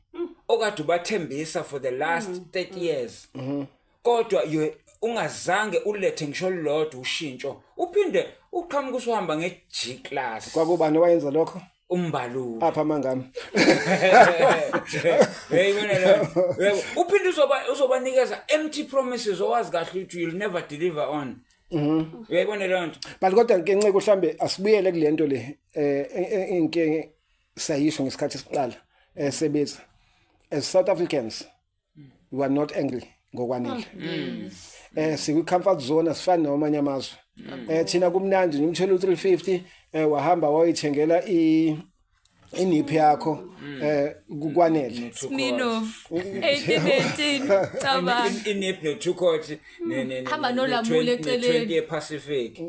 okade ubathembisa for the last 30 years, kodwa ungazange ulethe ngisho olulodwa ushintsho, uphinde uqhamuke usuhamba nge-G class. Kwakubani owayenza lokho? Umbalula. Apha mangami. Uyayibona leyo nto? Uyabo, uphinde uzobanikeza empty promises owazi kahle ukuthi you'll never deliver on. Uyayibona leyo nto? But kodwa ke nceke mhlambe asibuyele kulento le inke sayisho ngesikhathi siqala sebenza. As South Africans, we are not angry ngokwanele. Sikwi comfort zone, asifani namanye amazwe. Thina kumnandi nje, umthelo 350 wahamba wayithengela iniphi yakho kukwanele. Smirnoff 1818, cabanga. Inip no-two court. Hamba nolamula eceleni. 20 yePacific.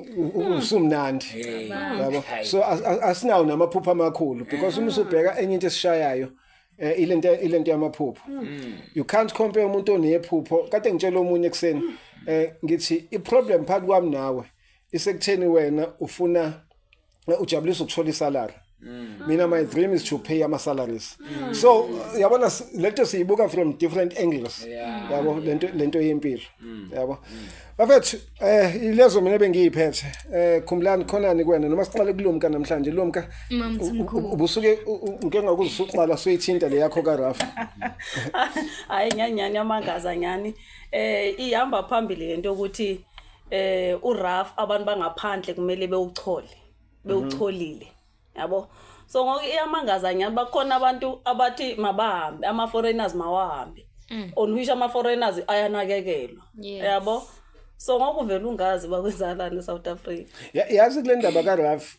Usumnandi. Yabo. So asinawo namaphupho amakhulu because uma usubheka enye into esishayayo ilento yamaphupho. You can't compare umuntu onephupho. Kade ngitshela omunye ekseni ngithi i-problem phakathi kwami nawe isekutheni wena ufuna ujabulisa ukuthola isalary. Mina, my dream is to pay ama salaries. So yabona lento siyibuka from different angles. Yabo, lento yempilo. Yabo. Bafethu, ilezo mina bengiyiphethe. Khumbulani khonani kuwena noma siqale kulumka namhlanje, Lumka. Mamthimkhulu. Ubusuke ngike ngakuzuqala suyithinta le yakho kaRaf. Hayi, nyanyani amangaza nyani, ihamba phambili lento yokuthi uRaf abantu bangaphandle kumele bewuchole, bewucholile, yabo. So ngoku iyamangaza nyani, bakhona abantu abathi mabahambe, ama-foreigners mawahambe, on which ama-foreigners ayanakekelwa. Yabo, so ngoku vele ungazi bakwenzakalani eSouth Africa. Yazi kule ndaba kaRaf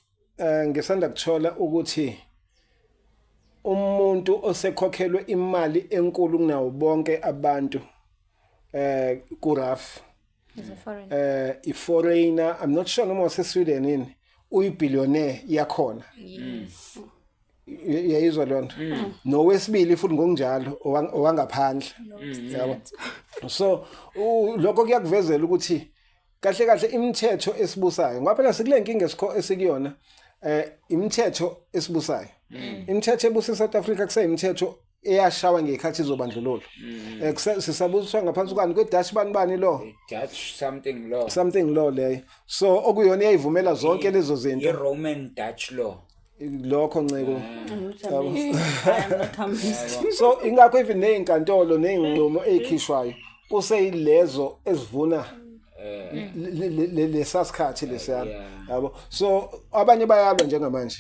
ngisanda kuthola ukuthi umuntu osekhokhelwe imali enkulu kunawo bonke abantu kuRaf. Is a foreign. I-foreigner, I'm not sure noma wase-Sweden yini, uyi-billionaire yakhona. Yes. Uyayizwa leyo nto? Nowesibili futhi ngokunjalo owangaphandle, yabo. So lokho kuyakuvezela ukuthi kahle kahle imithetho esibusayo, ngoba phela sikule nkinga esikuyona, imithetho esibusayo, imithetho ebusa eSouth Africa kuseyimithetho eyashawa ngekhathi zobandlululo. Sisabuswa ngaphansi kwani, kwe-Dutch bani bani law. Dutch something law. Something law leyo, so okuyona eyayivumela zonke lezo zinto. I-Roman Dutch law. Lokho nceko. I'm not amazed. I am not amazed. So ingakho even nezinkantolo nezinqumo ezikhishwayo kuseyilezo ezivuna lesasikhathi lesiyana, yabo. So abanye bayalwa njengamanje,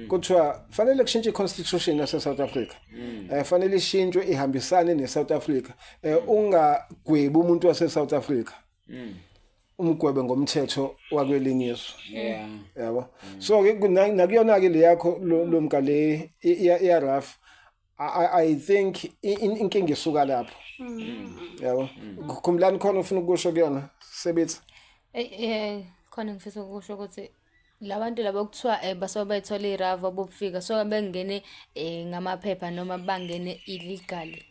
kuthiwa fanele kushintshe i-constitution yase South Africa, fanele ishintshwe ihambisane ne-South Africa, ungagwebi umuntu wase South Africa, umgwebe ngomthetho wakwelinye izwe, yabo. So ke nakuyona ke le yakho lo mka le iya rough. I think inkinga isuka lapho, yabo. Khumbulani, khona ufuna ukusho kuyona sebetha? Khona ngifisa ukusho ukuthi labantu laba kuthiwa basuke beyithola iravu abokufika, so bengene ngamaphepha noma bangene illegally?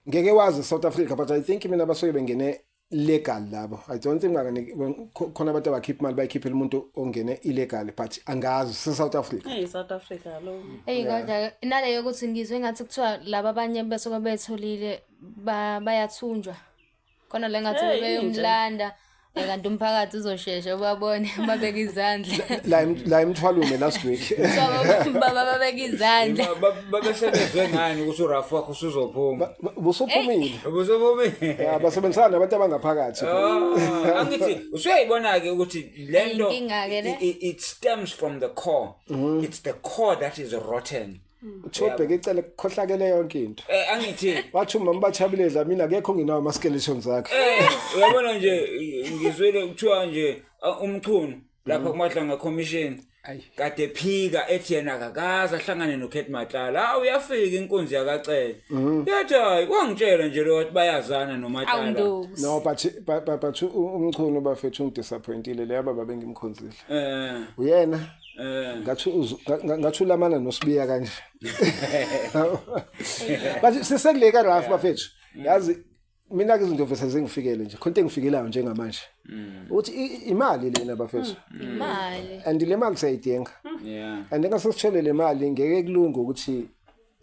Ngeke wazi South Africa, but I think mina basuke bengene legal labo. I don't think khona abantu abakhipha imali bayikhiphela umuntu ongene illegal, but angazi, se South Africa. Hey, South Africa lo. Eyi, kodwa naleyo yokuthi ngizwe ngathi kuthiwa laba abanye basuke betholile bayathunjwa khona la, ngathi Hey, beyomlanda, kanti umphakathi uzoshesha ubabone, babeke izandla. La emthwalume last week. Kuthiwa babeke izandla. Babesebezwe ngani ukuthi urafu wakho usuzophuma? Busuphumile. Ubusuphumile. Ya, basebenzisana nabantu abangaphakathi. Ah, angithi usuyayibona-ke ukuthi le nto Inkinga-ke le. It stems from the core. It's the core that is rotten. Uthiwa ubheke icele, kukhohlakele yonke into. Angithi Wathi umama Bathabile Dlamini akekho ongenawo ama-skeletons akhe. Uyabona nje, ngizwile kuthiwa nje uMchunu lapha kuMadlanga Commission Ayi. kade phika ethi yena akakaze ahlangane noCat Matlala. Hawu, uyafika inkunzi yakacele, yathi hayi, wangitshela nje lo, wathi bayazana noMatlala. Awundosi. No, but uMchunu bafethu ungidisappointile leya baba bengimkhonzile. Uyena ngathi ngathi ulamana noSibiya kanje. But sisekule ka Ralph bafethu. Yazi mina ke izinto vese zingifikele nje. Khona into engifikelayo njengamanje. Uthi imali lena bafethu. Imali. And le mali siyayidinga. And engasesithole le mali, ngeke kulunge ukuthi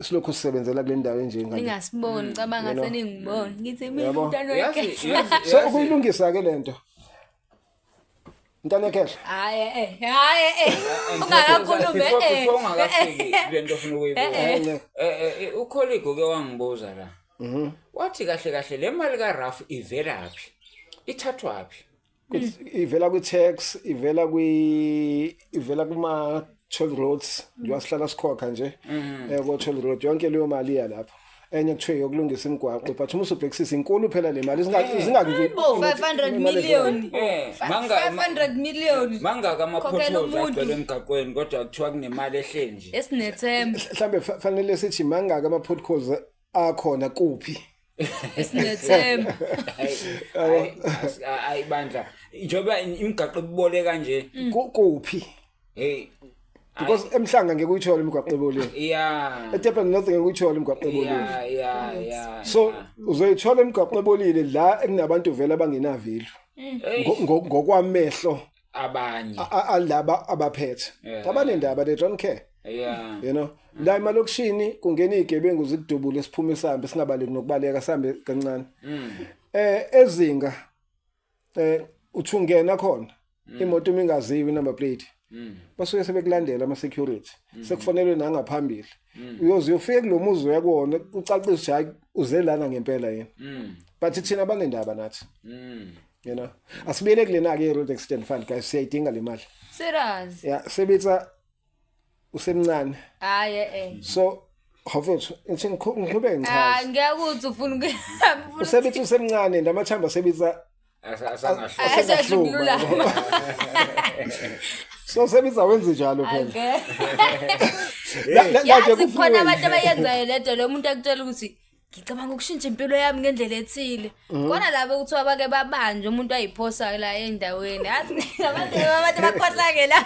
silokhu sisebenzela kule ndawo enjengale. Ningasiboni, cabanga seningibona ngithi mina Yabo. umntwana Yazi wekhehle. So ukuyilungisa ke lento. Mntana ekhehla. Hayi hayi ungakakhulumi. Before ungakafiki kule nto ofuna ukuyibuka, Eh, ucolleague ke wangibuza la, wathi kahle kahle le mali kaRaf ivelaphi, ithathwaphi? Ivela kwi-tax, ivela kuma toll roads njengoba sihlala sikhokha nje ko toll road. Yonke leyo mali iya lapho. Enye kuthiwe yokulungisa imigwaqo, but uma usubhekisisa inkulu phela le mali, zingaku 500 million. 500 500 million. Mangaka Khokhela ama-potholes umuntu. agcwele emgaqweni, kodwa kuthiwa kunemali ehleli nje. Esinethemba. Mhlambe fanele sithi mangaka ama-potholes akhona kuphi? Esinethemba. Hayi, hayi, hayi bandla, njengoba imigaqo ibole kanje. Kuphi? Hey. Because eMhlanga ngeke uyithole imigwaqo ebolile. EDurban North ngeke uyithole imigwaqo ebolile. ya ya ya So uzoyithola imigwaqo ebolile la ekunabantu vele abangenavilo ngokwamehlo abanye alaba abaphethe. Abanendaba, they don't care. La emalokishini kungena izigebengu zikudubule, siphume sihambe, singabaleki nokubaleka, sihambe kancane. Ezinga uthi ungena khona imoto uma ingaziwi inumber plate, basuke sebekulandela ama security, sekufanele nangaphambili uyoze uyofika kulo muzi uyakuwona, ucacise ukuthi hayi, uze lana ngempela yini. But thina banendaba nathi. Asibuyele kulena ke road accident fund, guys, siyayidinga le mali. Serious. Ya, sebetha usemncane. Hayi So hafethu ngithi ngiqhubeke ngichaze. Hayi, ngiyakuthi ufuna Usebethi usemncane, namathambo sebetha Asangahluphi. Asahlululama. So sebetha wenze njalo phela. Okay. La nje Yazi ku-freeway. khona abantu abayenzayo lento, lo muntu akutshela ukuthi Ngicabanga ukushintsha impilo yami ngendlela ethile. Kona labo kuthiwa bake babanjwe umuntu ayiphosa la endaweni. Athi abantu bakhohlake la.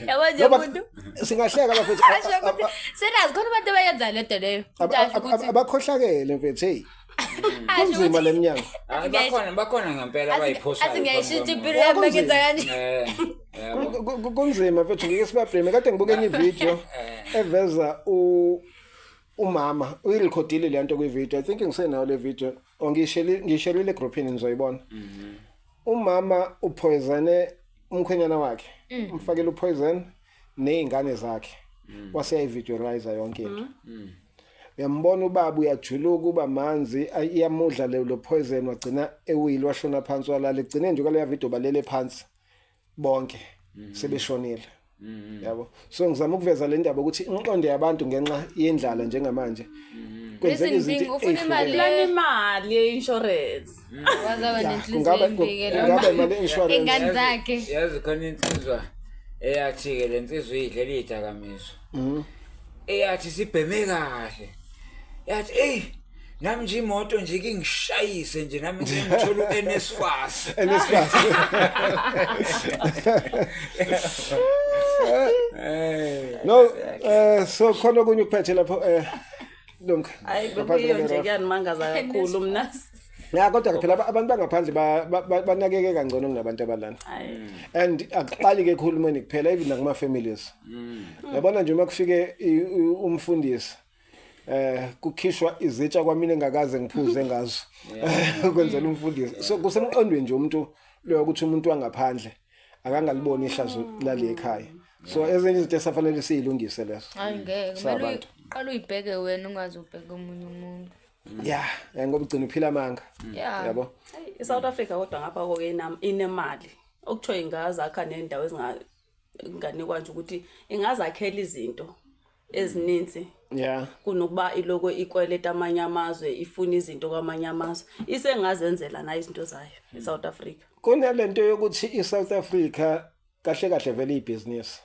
Yabo nje Ngoba umuntu. singahleka bafethu. Asho ukuthi serious khona abantu abayenza le nto leyo. Umuntu asho ukuthi Abakhohlakele mfethu, hey. asho Kunzima ukuthi le mnyango. Hayi, bakhona ngempela abayiphosayo. athi ngiyayishintsha impilo Ya, yami kunzima. ngenza kanje. Yabo. Kunzima mfethu, ngike sibablame. Kade ngibuke enye ivideo eveza umama uyirekhodile le nto kwivideo. I think ngisenayo le video or ngiyishelile egroupini, nizoyibona. Umama upoisone umkhwenyana wakhe, umfakele upoison nezingane zakhe, wase yayivideolize yonke into. Uyambona ubaba uyajuluka, uba manzi, iyamudla lo poison, wagcina ewile, washona phansi, walala. Egcine nje kwaleya video balele phansi bonke sebeshonile, yabo. So ngizama ukuveza le ndaba ukuthi inqondo yabantu ngenxa yendlala njengamanje kwenzeka Reason being, izinto ufuna imali. ey'hlukene. Plan imali ye-insurance. Wazaba nenhliziyo embi ke lo. Kungaba imali ye-insurance. Ingane zakhe. Yazi khona insizwa eyathi-ke le nsizwa iyidlela iy'dakamizwa, eyathi sibheme kahle, yathi eyi, nami nje imoto nje kingishayise nje, nami nje ngithola u-NSFAS. NSFAS. No, so khona okunye ukuphethe lapho, Lumka? Hayi, Ngaphandle bekuyiyo kwale nje, rough. kuyandimangaza kakhulu mna. Ya, kodwa phela abantu bangaphandle banakeke kangcono kunabantu abalana. Hayi. And akuqali ke ekhulumeni kuphela, even nakuma families. Yabona nje uma kufike umfundisi, kukhishwa izitsha kwamina engakaze ngiphuze ngazo kwenzela umfundisi. So kusemqondweni nje umuntu lo ukuthi umuntu wangaphandle akangaliboni ihlazo lale ekhaya. So ezinye izinto esafanele siyilungise leso. Hayi, ngeke kumele Sabantu. uqale uyibheke wena, ungaze ubheke omunye umuntu. Yeah, ngoba ugcina uphila amanga. Yabo. Hayi, i-South Africa kodwa ngapha koke inemali okuthiwa ingazakha nendawo ezinganikwa nje ukuthi ingazakhela izinto ezininzi kunokuba iloko ikweleta amanye amazwe, ifuna izinto kwamanye amazwe. Isengazenzela nayo izinto zayo i-South Africa. Kunalento yokuthi i-South Africa kahle kahle vele ibhizinisi.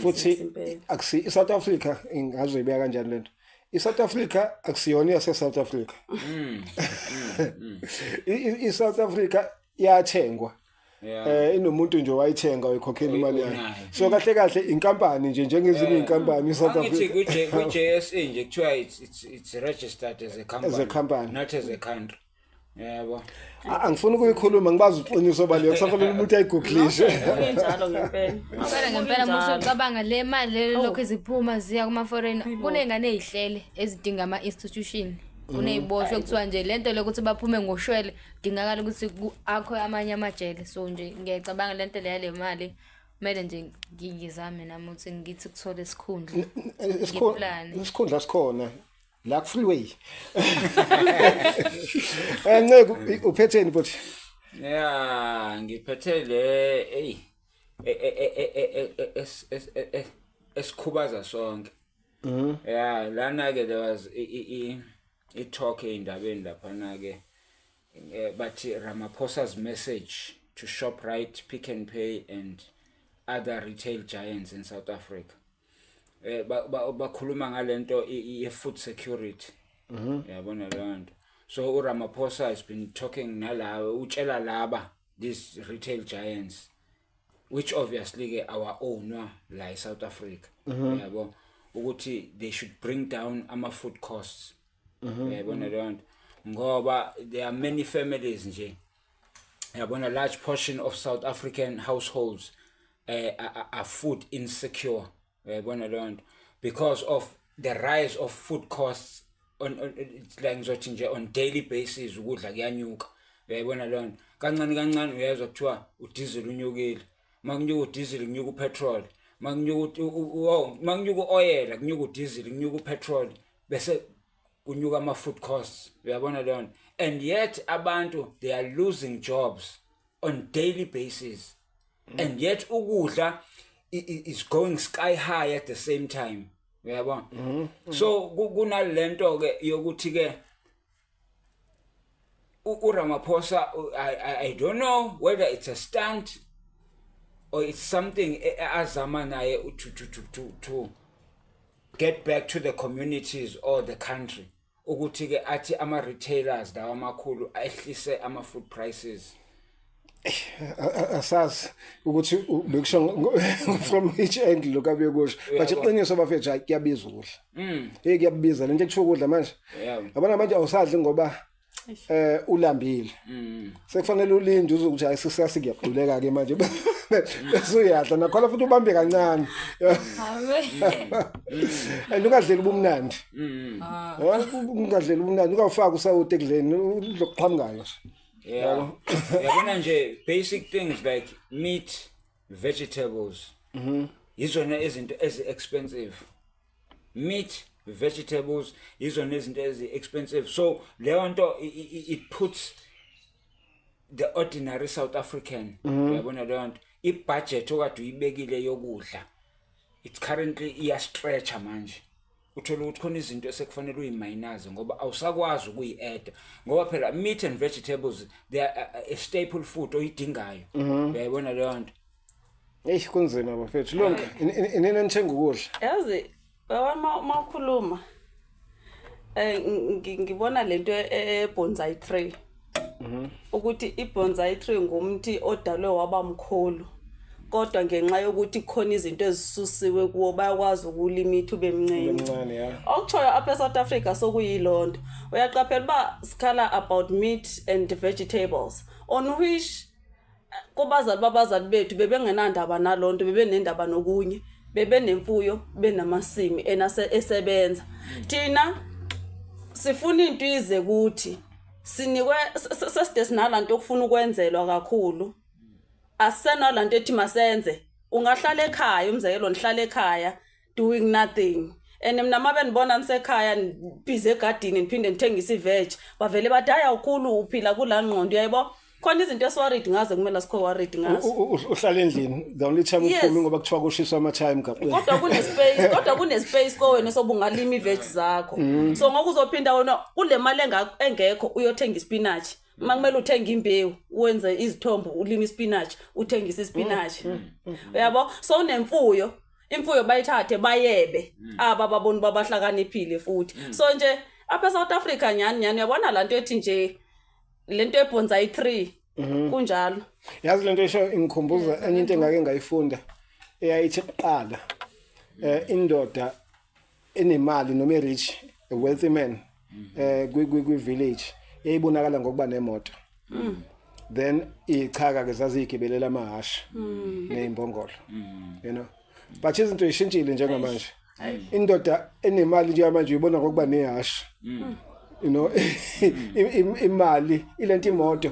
Futhi Impela. akusi i-South Africa, ingazoyibeka kanjani lento? I-South Africa akusiyona yase South Africa. I-South Africa yathengwa. Inomuntu nje wayithenga, wayikhokhela imali yakhe. Onayo. So kahle kahle inkampani nje njengezinye inkampani iSouth Angithi Africa. kwi-JSE nje kuthiwa it's registered as a company. As a company. Not as a country. Yebo. Angifuni ukuyikhuluma, ngibazi uqiniso baleyo, kusafanele umuntu ayigooglishe. Kunjalo ngempela. Ngempela ngempela, Kunjalo. musucabanga le mali le lokhu iziphuma ziya kuma-foreign, kuney'ngane ey'hlele ezidinga ama-institution, kuney'boshwe kuthiwa nje le nto lokuthi baphume ngoshwele kudingakala ukuthi akho amanye amajele. So nje ngiyayicabanga le nto leya, le mali kumele nje ngizame nami ukuthi ngithi kuthola isikhundla. Ngiplane. Isikhundla sikhona la ku freeway. Nceke, uphetheni futhi? Yeah, ngiphethe le ey esikhubaza sonke. Yeah, lana ke there was i talk eindabeni lapha ke, bathi Ramaphosa's message to Shoprite, Pick n Pay and other retail giants in South Africa. Bakhuluma ngalento ye food security. Yabona leyo nto. So uRamaphosa has been talking nalawe, utshela laba these retail giants, which obviously ke our own la eSouth Africa, yabo, ukuthi they should bring down ama food costs. Yabona leyo nto, ngoba there are many families nje, yabona, large portion of South African households are food insecure, uyayibona leyo nto, because of the rise of food costs on it's like ngizothi nje on daily basis ukudla kuyanyuka, uyayibona leyo nto. Kancane kancane uyezwa kuthiwa udiesel unyukile, makunyuka udiesel kunyuka upetrol, makunyuka oh, makunyuka uoyela kunyuka udiesel, kunyuka upetrol, bese kunyuka ama food costs, uyabona leyo nto. And yet abantu, they are losing jobs on daily basis, and yet ukudla is going sky high at the same time, uyabona. So kunalento ke yokuthi ke uRamaphosa, I don't know whether it's a stunt or it's something azama naye to get back to the communities or the country. Ukuthi ke athi ama retailers lawa amakhulu ayehlise ama food prices. Asazi ukuthi bekusho from which angle lokho abekusho, but iqiniso bafethu, hayi, kuyabiza ukudla. Hey, kuyabiza lento ekuthiwa ukudla manje. Yabona manje awusadli ngoba ulambile. Sekufanele ulinde uze ukuthi hayi, sisasi kuyaquleka ke manje, bese uyadla nakhona futhi ubambe kancane. And ungadleli ubumnandi. Ungadleli ubumnandi, ungawufaki usawoti ekudleni, udla okuqhamukayo nje. Yeah. Yabona nje, basic things like meat, vegetables. Yizona izinto ezi expensive. Meat, vegetables yizona izinto ezi expensive. So leyo nto it puts the ordinary South African, uyabona leyo nto, ibudget okade uyibekile yokudla, it's currently iya stretcha manje. Uthola ukuthi khona izinto esekufanele uyiminuse ngoba awusakwazi ukuyi-adda, ngoba phela meat and vegetables, they are a staple food oyidingayo, uyayibona leyo nto. Eish, kunzima bafethu. Lonke inini nithenga ukudla? Yazi uyabona, uma ukhuluma ngibona lento e-bonsai tree, ukuthi i-bonsai tree ngumthi odalwe waba mkhulu, kodwa ngenxa yokuthi khona izinto ezisusiwe kuwo, bayakwazi ukuwulima ube mncane. Mncane, ya. Okutshoyo apha eSouth Africa sokuyilonto, uyaqaphela uba sikhala about meat and vegetables, on which kubazali babazali bethu bebengenandaba naloo nto, bebenendaba nokunye, bebenemfuyo, benamasimi enase esebenza. Thina sifuna into ize kuthi, sinikwe seside sinalanto okufuna ukwenzelwa kakhulu, asisenalanto ethi masenze. Ungahlala ekhaya, umzekelo, nihlala ekhaya doing nothing, and mina uma benibona nisekhaya nibhizi egadini, niphinde nithengise iveg, bavele bathi, hayi, awukhulu, uphila kulaa ngqondo, uyayibo. Khona izinto esiworried ngazo, kumele sikho worried ngazo. Uhlala endlini, the only time uphume ngoba kuthiwa kushiswa amathaya emgaqweni. Kodwa kune-space kowena sobungalima iveg zakho. So ngoku uzophinda wena kule mali engekho uyothenga ispinach, uma kumele uthenge imbewu, wenze izithombo, ulime ispinach, uthengise ispinach, uyabo. So unemfuyo, imfuyo bayithathe bayebe, aba babona uba bahlakaniphile futhi. So nje apha eSouth Africa, nyhani nyhani, uyabona laa nto ethi nje le nto ebonsai tree, kunjalo. Yazi lento esho ingikhumbuza enye into engake ngayifunda eyayithi kuqala indoda enemali noma erich, a wealthy man kwi village yayibonakala ngokuba nemoto. Then ichaka ke zaziyigibelela amahashi nezimbongolo. But izinto zishintshile njengamanje. Indoda enemali njengamanje uyibona ngokuba nehashi. Imali ilento, imoto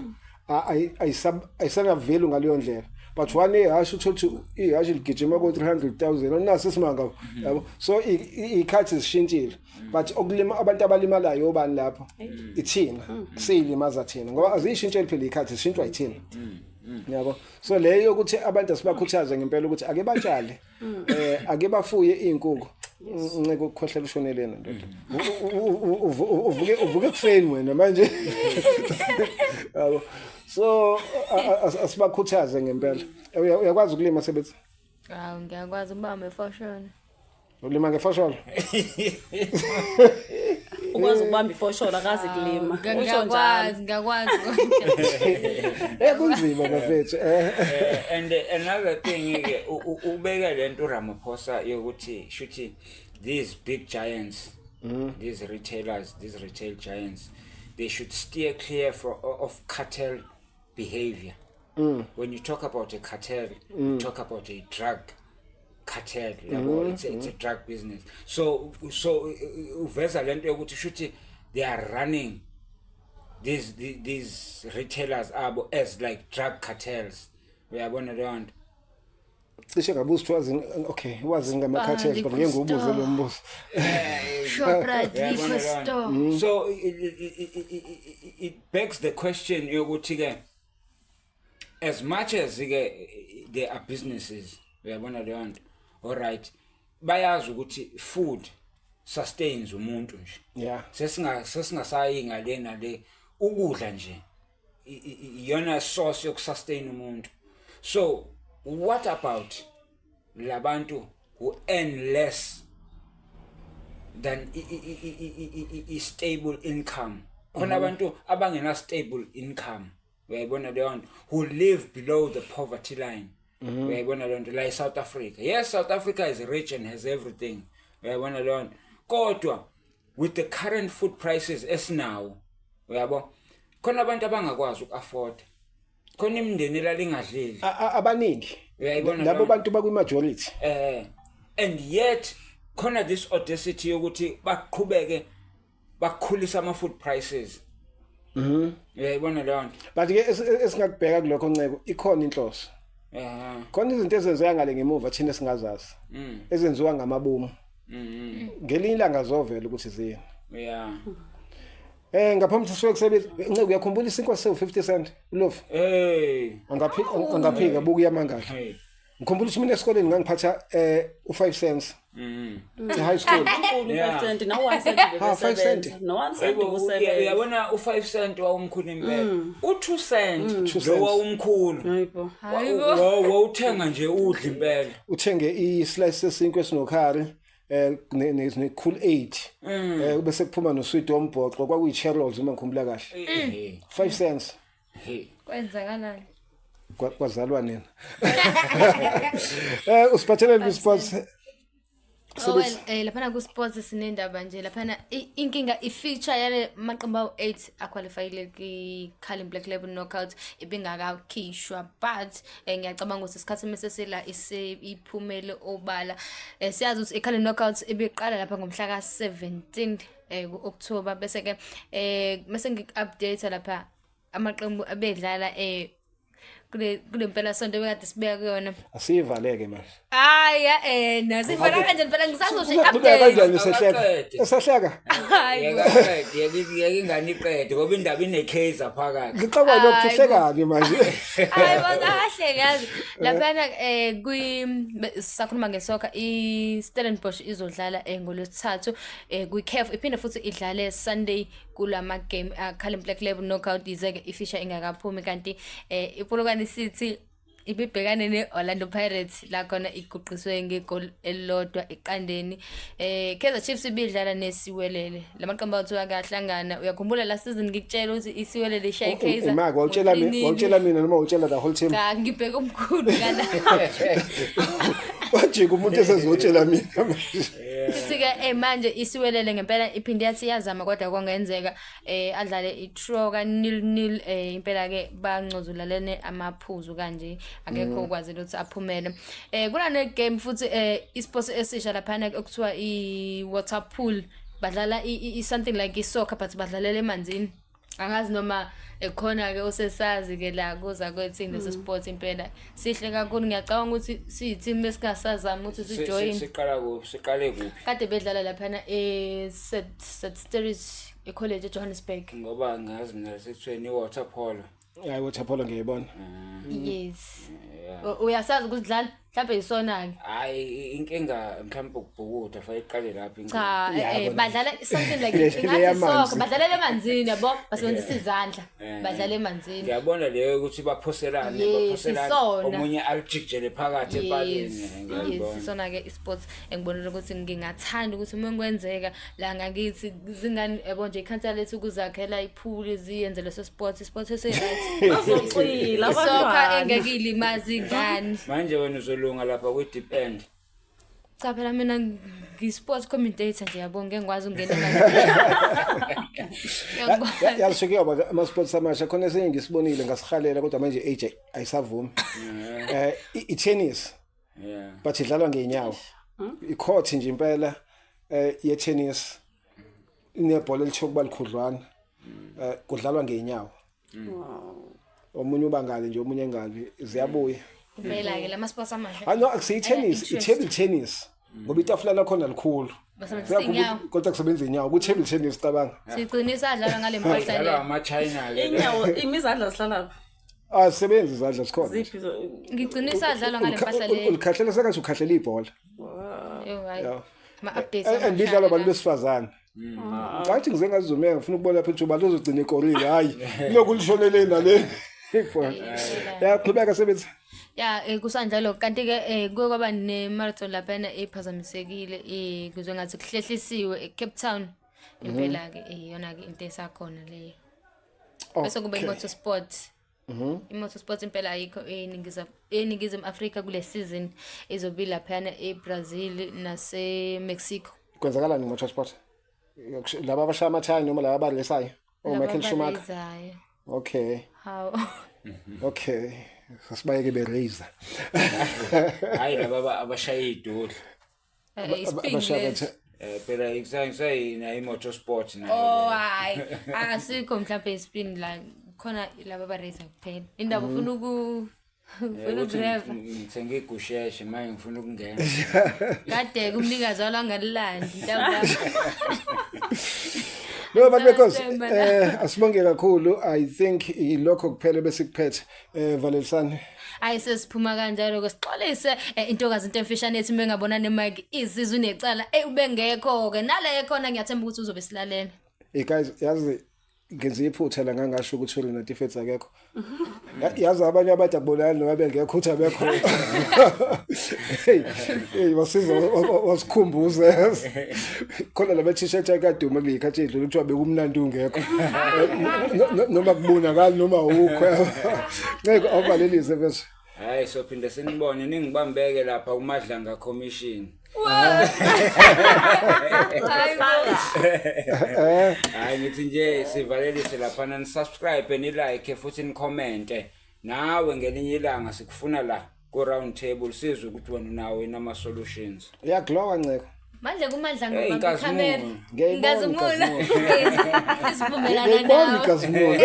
ayisanavelu ngaleyo ndlela, but one ihashi, uthola ukuthi ihashi ligijima ko 300,000, onaso isimanga, yabo. So ikhathi zishintshile, but okulima abantu abalimalayo obani lapho? Ithina, siyilimaza thina, ngoba aziyishintsheli phela ikhathi, zishintshwa yithina, yabo. So leyo yokuthi abantu asibakhuthaze ngempela ukuthi ake batshale, ake bafuye izinkukhu. Nceke ukukhohlela ushonelena ndoda. Uvuke kufeni wena manje, yabo. So asibakhuthaze ngempela. Uyakwazi ukulima, sebethi? Hawu, ngiyakwazi ukubamba ifosholo. Ulima ngefosholo? Ukwazi ukubamba ifosholo, akazi kulima. Usho njalo. Ngiyakwazi, ngiyakwazi konke. Kunzima bafethu. And another thing ke, ubeka lento uRamaphosa yokuthi shuthi these big giants, these retailers, these retail giants, they should steer clear of cartel behavior. When you talk about a cartel, you talk about a drug cartel, yabo. It's a drug business. So uveza lento yokuthi shuthi they are running these retailers abo as like drug cartels, uyabona leyo nto. Cishe ngabuza ukuthi wazi, okay, wazi ngama-cartels, but ngeke ngiwubuze lo mbuzo. Shoprite, Uyabona liquor leyo nto? store. So it begs the question yokuthi ke, as much as ke there are businesses, uyabona leyo nto, all right, bayazi ukuthi food sustains umuntu nje. Sesingasayi ngale nale, ukudla nje iyona source yokusustain umuntu. So what about labantu who earn less? than i stable income. Khona abantu abangena stable income, uyayibona leyo nto, who live below the poverty line, uyayibona leyo nto, la e-South Africa. Yes, South Africa is rich and has everything, uyayibona leyo nto, kodwa with the current food prices esinawo, uyabo, khona abantu abangakwazi uku-afford, khona imindeni elalingadleli. Abaningi. Uyayibona labo leyo? Bantu bakwi-majority. And yet khona this audacity yokuthi baqhubeke bakhulisa ama food prices, uyayibona leyo nto. But ke esingakubheka kulokho, Nceko, ikhona inhloso. Khona izinto ezenzeka ngale ngemuva thina singazazi, ezenziwa ngamabomu. Ngelinye ilanga zovela ukuthi ziyini. Ngaphambi sisuke kusebenza, Nceko, uyakhumbula isinkwa sewu 50 cent ulofu? Hey. Angaphika buku yamangala. Hey. Ngikhumbula ukuthi mina esikoleni ngangiphatha u5 cents. E high school. Unkulu. 5 cent no 1 cent. Ha, 5 cent. Bebesebenza no 1 cent. Yebo, Kusebenza. Uyabona u5 cent wawumkhulu impela, u2 cent Two lo cents. wawumkhulu. Hayibo. Hayibo. Wawuthenga nje udla impela. Uthenge i-slice sesinkwa esinokhari ne cool 8, bese kuphuma noswidi wombhoxo, kwakuyi Cheerios uma ngikhumbula kahle. 5 cents. Hey. Kwenzakalani? Kwazalwa nina. Usiphathelele ku sports. Oh well, laphana ku sports sinendaba nje laphana, inkinga i-fixture yale maqembu awu-8 aqualifyile ki-Carling Black Label Knockout ibingakakhishwa, but ngiyacabanga ukuthi isikhathi mase sila iphumele obala. Siyazi ukuthi i-Carling Knockout ibiqala lapha ngomhla ka-17 ku-October, bese ke mase ngiku-update lapha amaqembu abedlala kule mpela sonto bekade sibeka kuyona. Asiyivaleke manje. Hayi, nasivala kanjani phela, ngisazosho Uqhubeka i-update. Kanjani sehleka? Akaqede. Esahleka. Hayi bo. Yeka qede, yeka ingane iqede, ngoba indaba inekhaser phakathi. Ngixakwa lokho. Hayi bo. Uhlekani manje? Hayi bo, kahle yazi. Laphana kwi sakhuluma ngesoccer, i-Stellenbosch izodlala ngolwesithathu kwi-CAF, iphinde futhi idlale Sunday kulama game Carling Black Label Knockout, yize-ke i-fixture ingakaphumi. Kanti iPolokwane City ibibhekane ne-Orlando Pirates, la khona iguqiswe ngegoli elilodwa eqandeni. Kaizer Chiefs ibidlala neSiwelele. Lamaqembu awu akahlangana. Uyakhumbula last season ngikutshela ukuthi iSiwelele ishaye iKaizer? Imaki wawutshela mina, ngo-3-0. Wawutshela mina noma wawutshela the whole team? Cha, ngibheke omkhulu kana. Wajika umuntu esezotshela mina manje. Futhi-ke manje iSiwelele ngempela iphinde yathi iyazama, kodwa kwangenzeka adlale i-draw ka 0-0. Impela-ke bancozulalene amaphuzu kanje, akekho okwazile ukuthi aphumele. Kunane game futhi, isports esisha laphana okuthiwa i-water pool, badlala something like i-soccer but badlalela emanzini. Angazi noma ekhona-ke osesazi-ke la kuza kwethini leso sport. Impela sihle kakhulu, ngiyacabanga ukuthi siyi-team esingasazama ukuthi sijoyine. Siqala kuphi? Siqale kuphi? Kade bedlala laphana e-St Steris ecollege eJohannesburg. Ngoba ngazi mina sekuthiweni i-water polo. Hayi, water polo ngiyayibona. Yes. Uyasazi ukuthi dlala mhlawumbe yisona-ke. Hayi, inkinga mhlawumbe ukubhukuda, fanele iqale lapho inkinga. Cha. Ya, bona. Badlala something like ingathi Leyamanzi. soccer, badlalela emanzini, yabo, basebenzisa izandla, badlala emanzini. Ngiyabona leyo ukuthi baphoselane, Yes, baphoselane, isona. omunye alijikijele phakathi epalini. Yes. Ngiyabona. Isona-ke i-sports engibonile ukuthi ngingathanda ukuthi uma kwenzeka la ngakithi zingane, yabo nje, ikhansela lethu ukuzakhela ipool, ziyenze leso sport, isport esi-right. Bazocwila Isoccer abantwana. engeke ilimaze ingane. Manje wena uzolunga lapha kwi-deep end. Cha phela, mina ngi-sports commentator nje, yabo, ngeke ngikwazi ukungena. Yazi kuyoba ama-sports amasha khona, esinye ngisibonile ngasihalela, kodwa manje age ayisavumi, i-tennis, but idlalwa ngeenyawo, i-court nje impela ye-tennis, inebhola elithiwa kuba likhudlwana, kudlalwa ngeenyawo, omunye uba ngale nje, omunye ngale, ziyabuya. Impela-ke la ma-sports amasha. Hayi no, akusiyi-tennis. Interest. I-table tennis, ngoba itafula lakhona likhulu. Basebenzisa iy'nyawo. Kodwa kusebenza iy'nyawo ku-table tennis, cabanga. Sigcine sadlalwa ngale mpahla Dlalwa le. ama-China ke. Inyawo imizandla zihlala Azisebenzi izandla, zikhona nje. ziphi Ngigcine sadlalwa ngale mpahla le. Ulikhahlela sengathi ukhahlela ibhola. Yo, hayi. Yeah. Ama-updates And amasha idlalwa abantu la. besifazane. Ngathi ngize ngazizumeka, ngifuna ukubona phela ukuthi ubani ozogcina ikorile. Hayi, lokhu lishonele nale. Yaqhubeka sebenzi. Ya kusanjalo kanti ke kuye kwaba ne marathon laphana ephazamisekile kuzwe ngathi kuhlehlisiwe eCape Town. Impela ke iyona ke into esakhona leyo. Bese kuba i-motorsport. I-motorsport impela ayikho eNingizimu Afrika kule season izobe laphana eBrazil nase-Mexico. Kwenzakalani nge-motorsport? Laba abashaya amathayi noma laba abalesayo? Oh, Michael Schumacher. Okay. How? Okay. Sasibayeke be-razor. Hayi laba abashaya idoli. Abashaya Phela ikusayina i-motorsport nayo. Oh hayi, asikho mhlawumbe ispin la khona laba aba-racer kuphela. Indaba ufuna uku ufuna udriver. Ngithenge igusheshe manje ngifuna ukungena. Kade kumnikazi walo angalilandi ntambama. No but because asibonge kakhulu. I think ilokho kuphela besikuphethe. Valelisani. Hayi sesiphuma kanjalo ke sixolise intokazi into emfishane ethi mengabona nemic izizwe unecala ubengekho ke nale ekhona ngiyathemba ukuthi uzobe silalela. Hey guys, yazi ngenza iphutha la ngangasho ukuthi uRena Tifetsi akekho. Yazi abanye abantu akubonakali noma bengekho uthi abekho. Hey, hey wasiza wasikhumbuza. Khona lama t-shirt akaduma kuleyikhathi edlule kuthiwa bekumnandi ungekho. Noma kubonakali noma awukho. Ngeke awuvalelise mfethu. Hayi sophinde sinibone ningibambeke lapha kuMadlanga Commission. Hayi ngithi nje sivalelise lapha ni subscribe ni like futhi ni comment. Nawe ngelinye ilanga sikufuna la ku round table sizwe ukuthi wena unawo yini ama solutions. Uyaglowa Nceko. Manje kuMadlanga Hey, ubamba ikhamera. Inkazimulo. Inkazimulo. Isivumelana Ngiyayibona nawe. inkazimulo.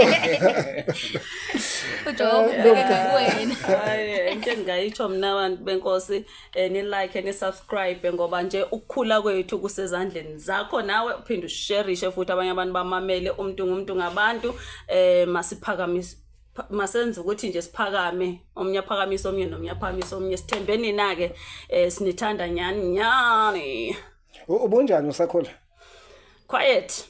UJehova ubheke ngakuwena. Hayi into engingayitsho mina abantu benkosi ni like ni subscribe ngoba nje ukukhula kwethu kusezandleni zakho nawe uphinde usharishe futhi abanye abantu bamamele umuntu ngumuntu ngabantu masiphakamise masenze ukuthi nje siphakame omunye aphakamise omunye nomunye aphakamise omunye sithembeni na ke sinithanda nyani nyani. Ubunjani usakhula? Quiet.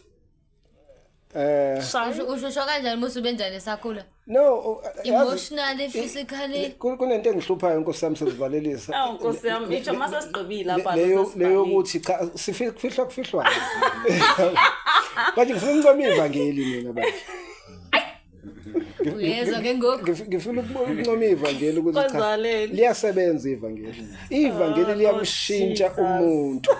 Usho usho kanjani musu benjani esakhula? No, Emotionally, physically. Kunento engihluphayo Nkosi yami sesivalelisa. Awu Nkosi yami, itsho mase sigqibile apha. Leyo leyo ukuthi cha sifihlwa kufihlwa. Bathi ngifuna ukuncoma ivangeli mina bathi. Uyezwa ke ngoku. Ngifuna ukuncoma ivangeli ukuthi cha Kwazaleni. liyasebenza ivangeli. Ivangeli liyamshintsha umuntu.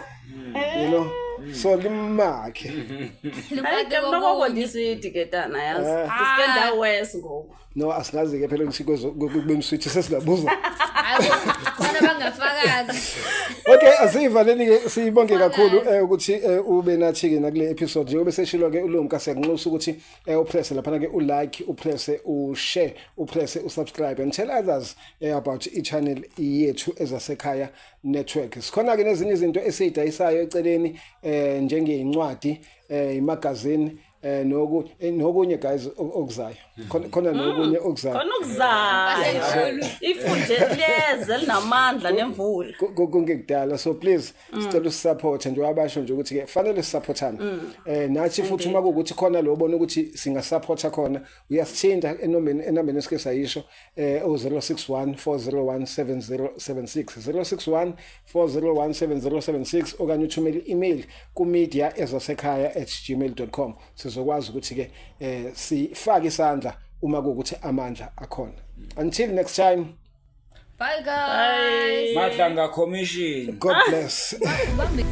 You know, so limakhe. Hayi ke Lumake noko kokunye. ndiswidi ke tana yazi. Ndisikenda worse ngoku. No asingazi ke phela ukuthi kube mswitch sesingabuza. Hayi khona bangafakazi. Okay, asivaleni ke siyibonge kakhulu ukuthi ube nathi ke nakule episode njengoba seshilo ke uLumka siyakunxusa ukuthi upress lapha ke ulike, upress ushare, upress usubscribe and tell others about i-channel yethu ezasekhaya network. Sikhona ke nezinye izinto esizidayisayo eceleni njengezincwadi, imagazine noku nokunye guys okuzayo. Khona nokunye okuzayo. Khona okuzayo. Ifu nje liyeza linamandla nemvula. Kungekudala so please sicela usisupport nje wabasho nje ukuthi ke fanele sisupportane. Nathi futhi uma kuwukuthi khona lo obona ukuthi singasupporta khona uyasithinta enombeni esike sayisho 061 401 7076 061 401 7076 okanye uthumele i-email ku media@ezasekhaya@gmail.com. Sizokwazi ukuthi ke sifake isandla uma kuwukuthi amandla akhona. Until next time. Bye guys. Madlanga Commission. God bless. Ubambe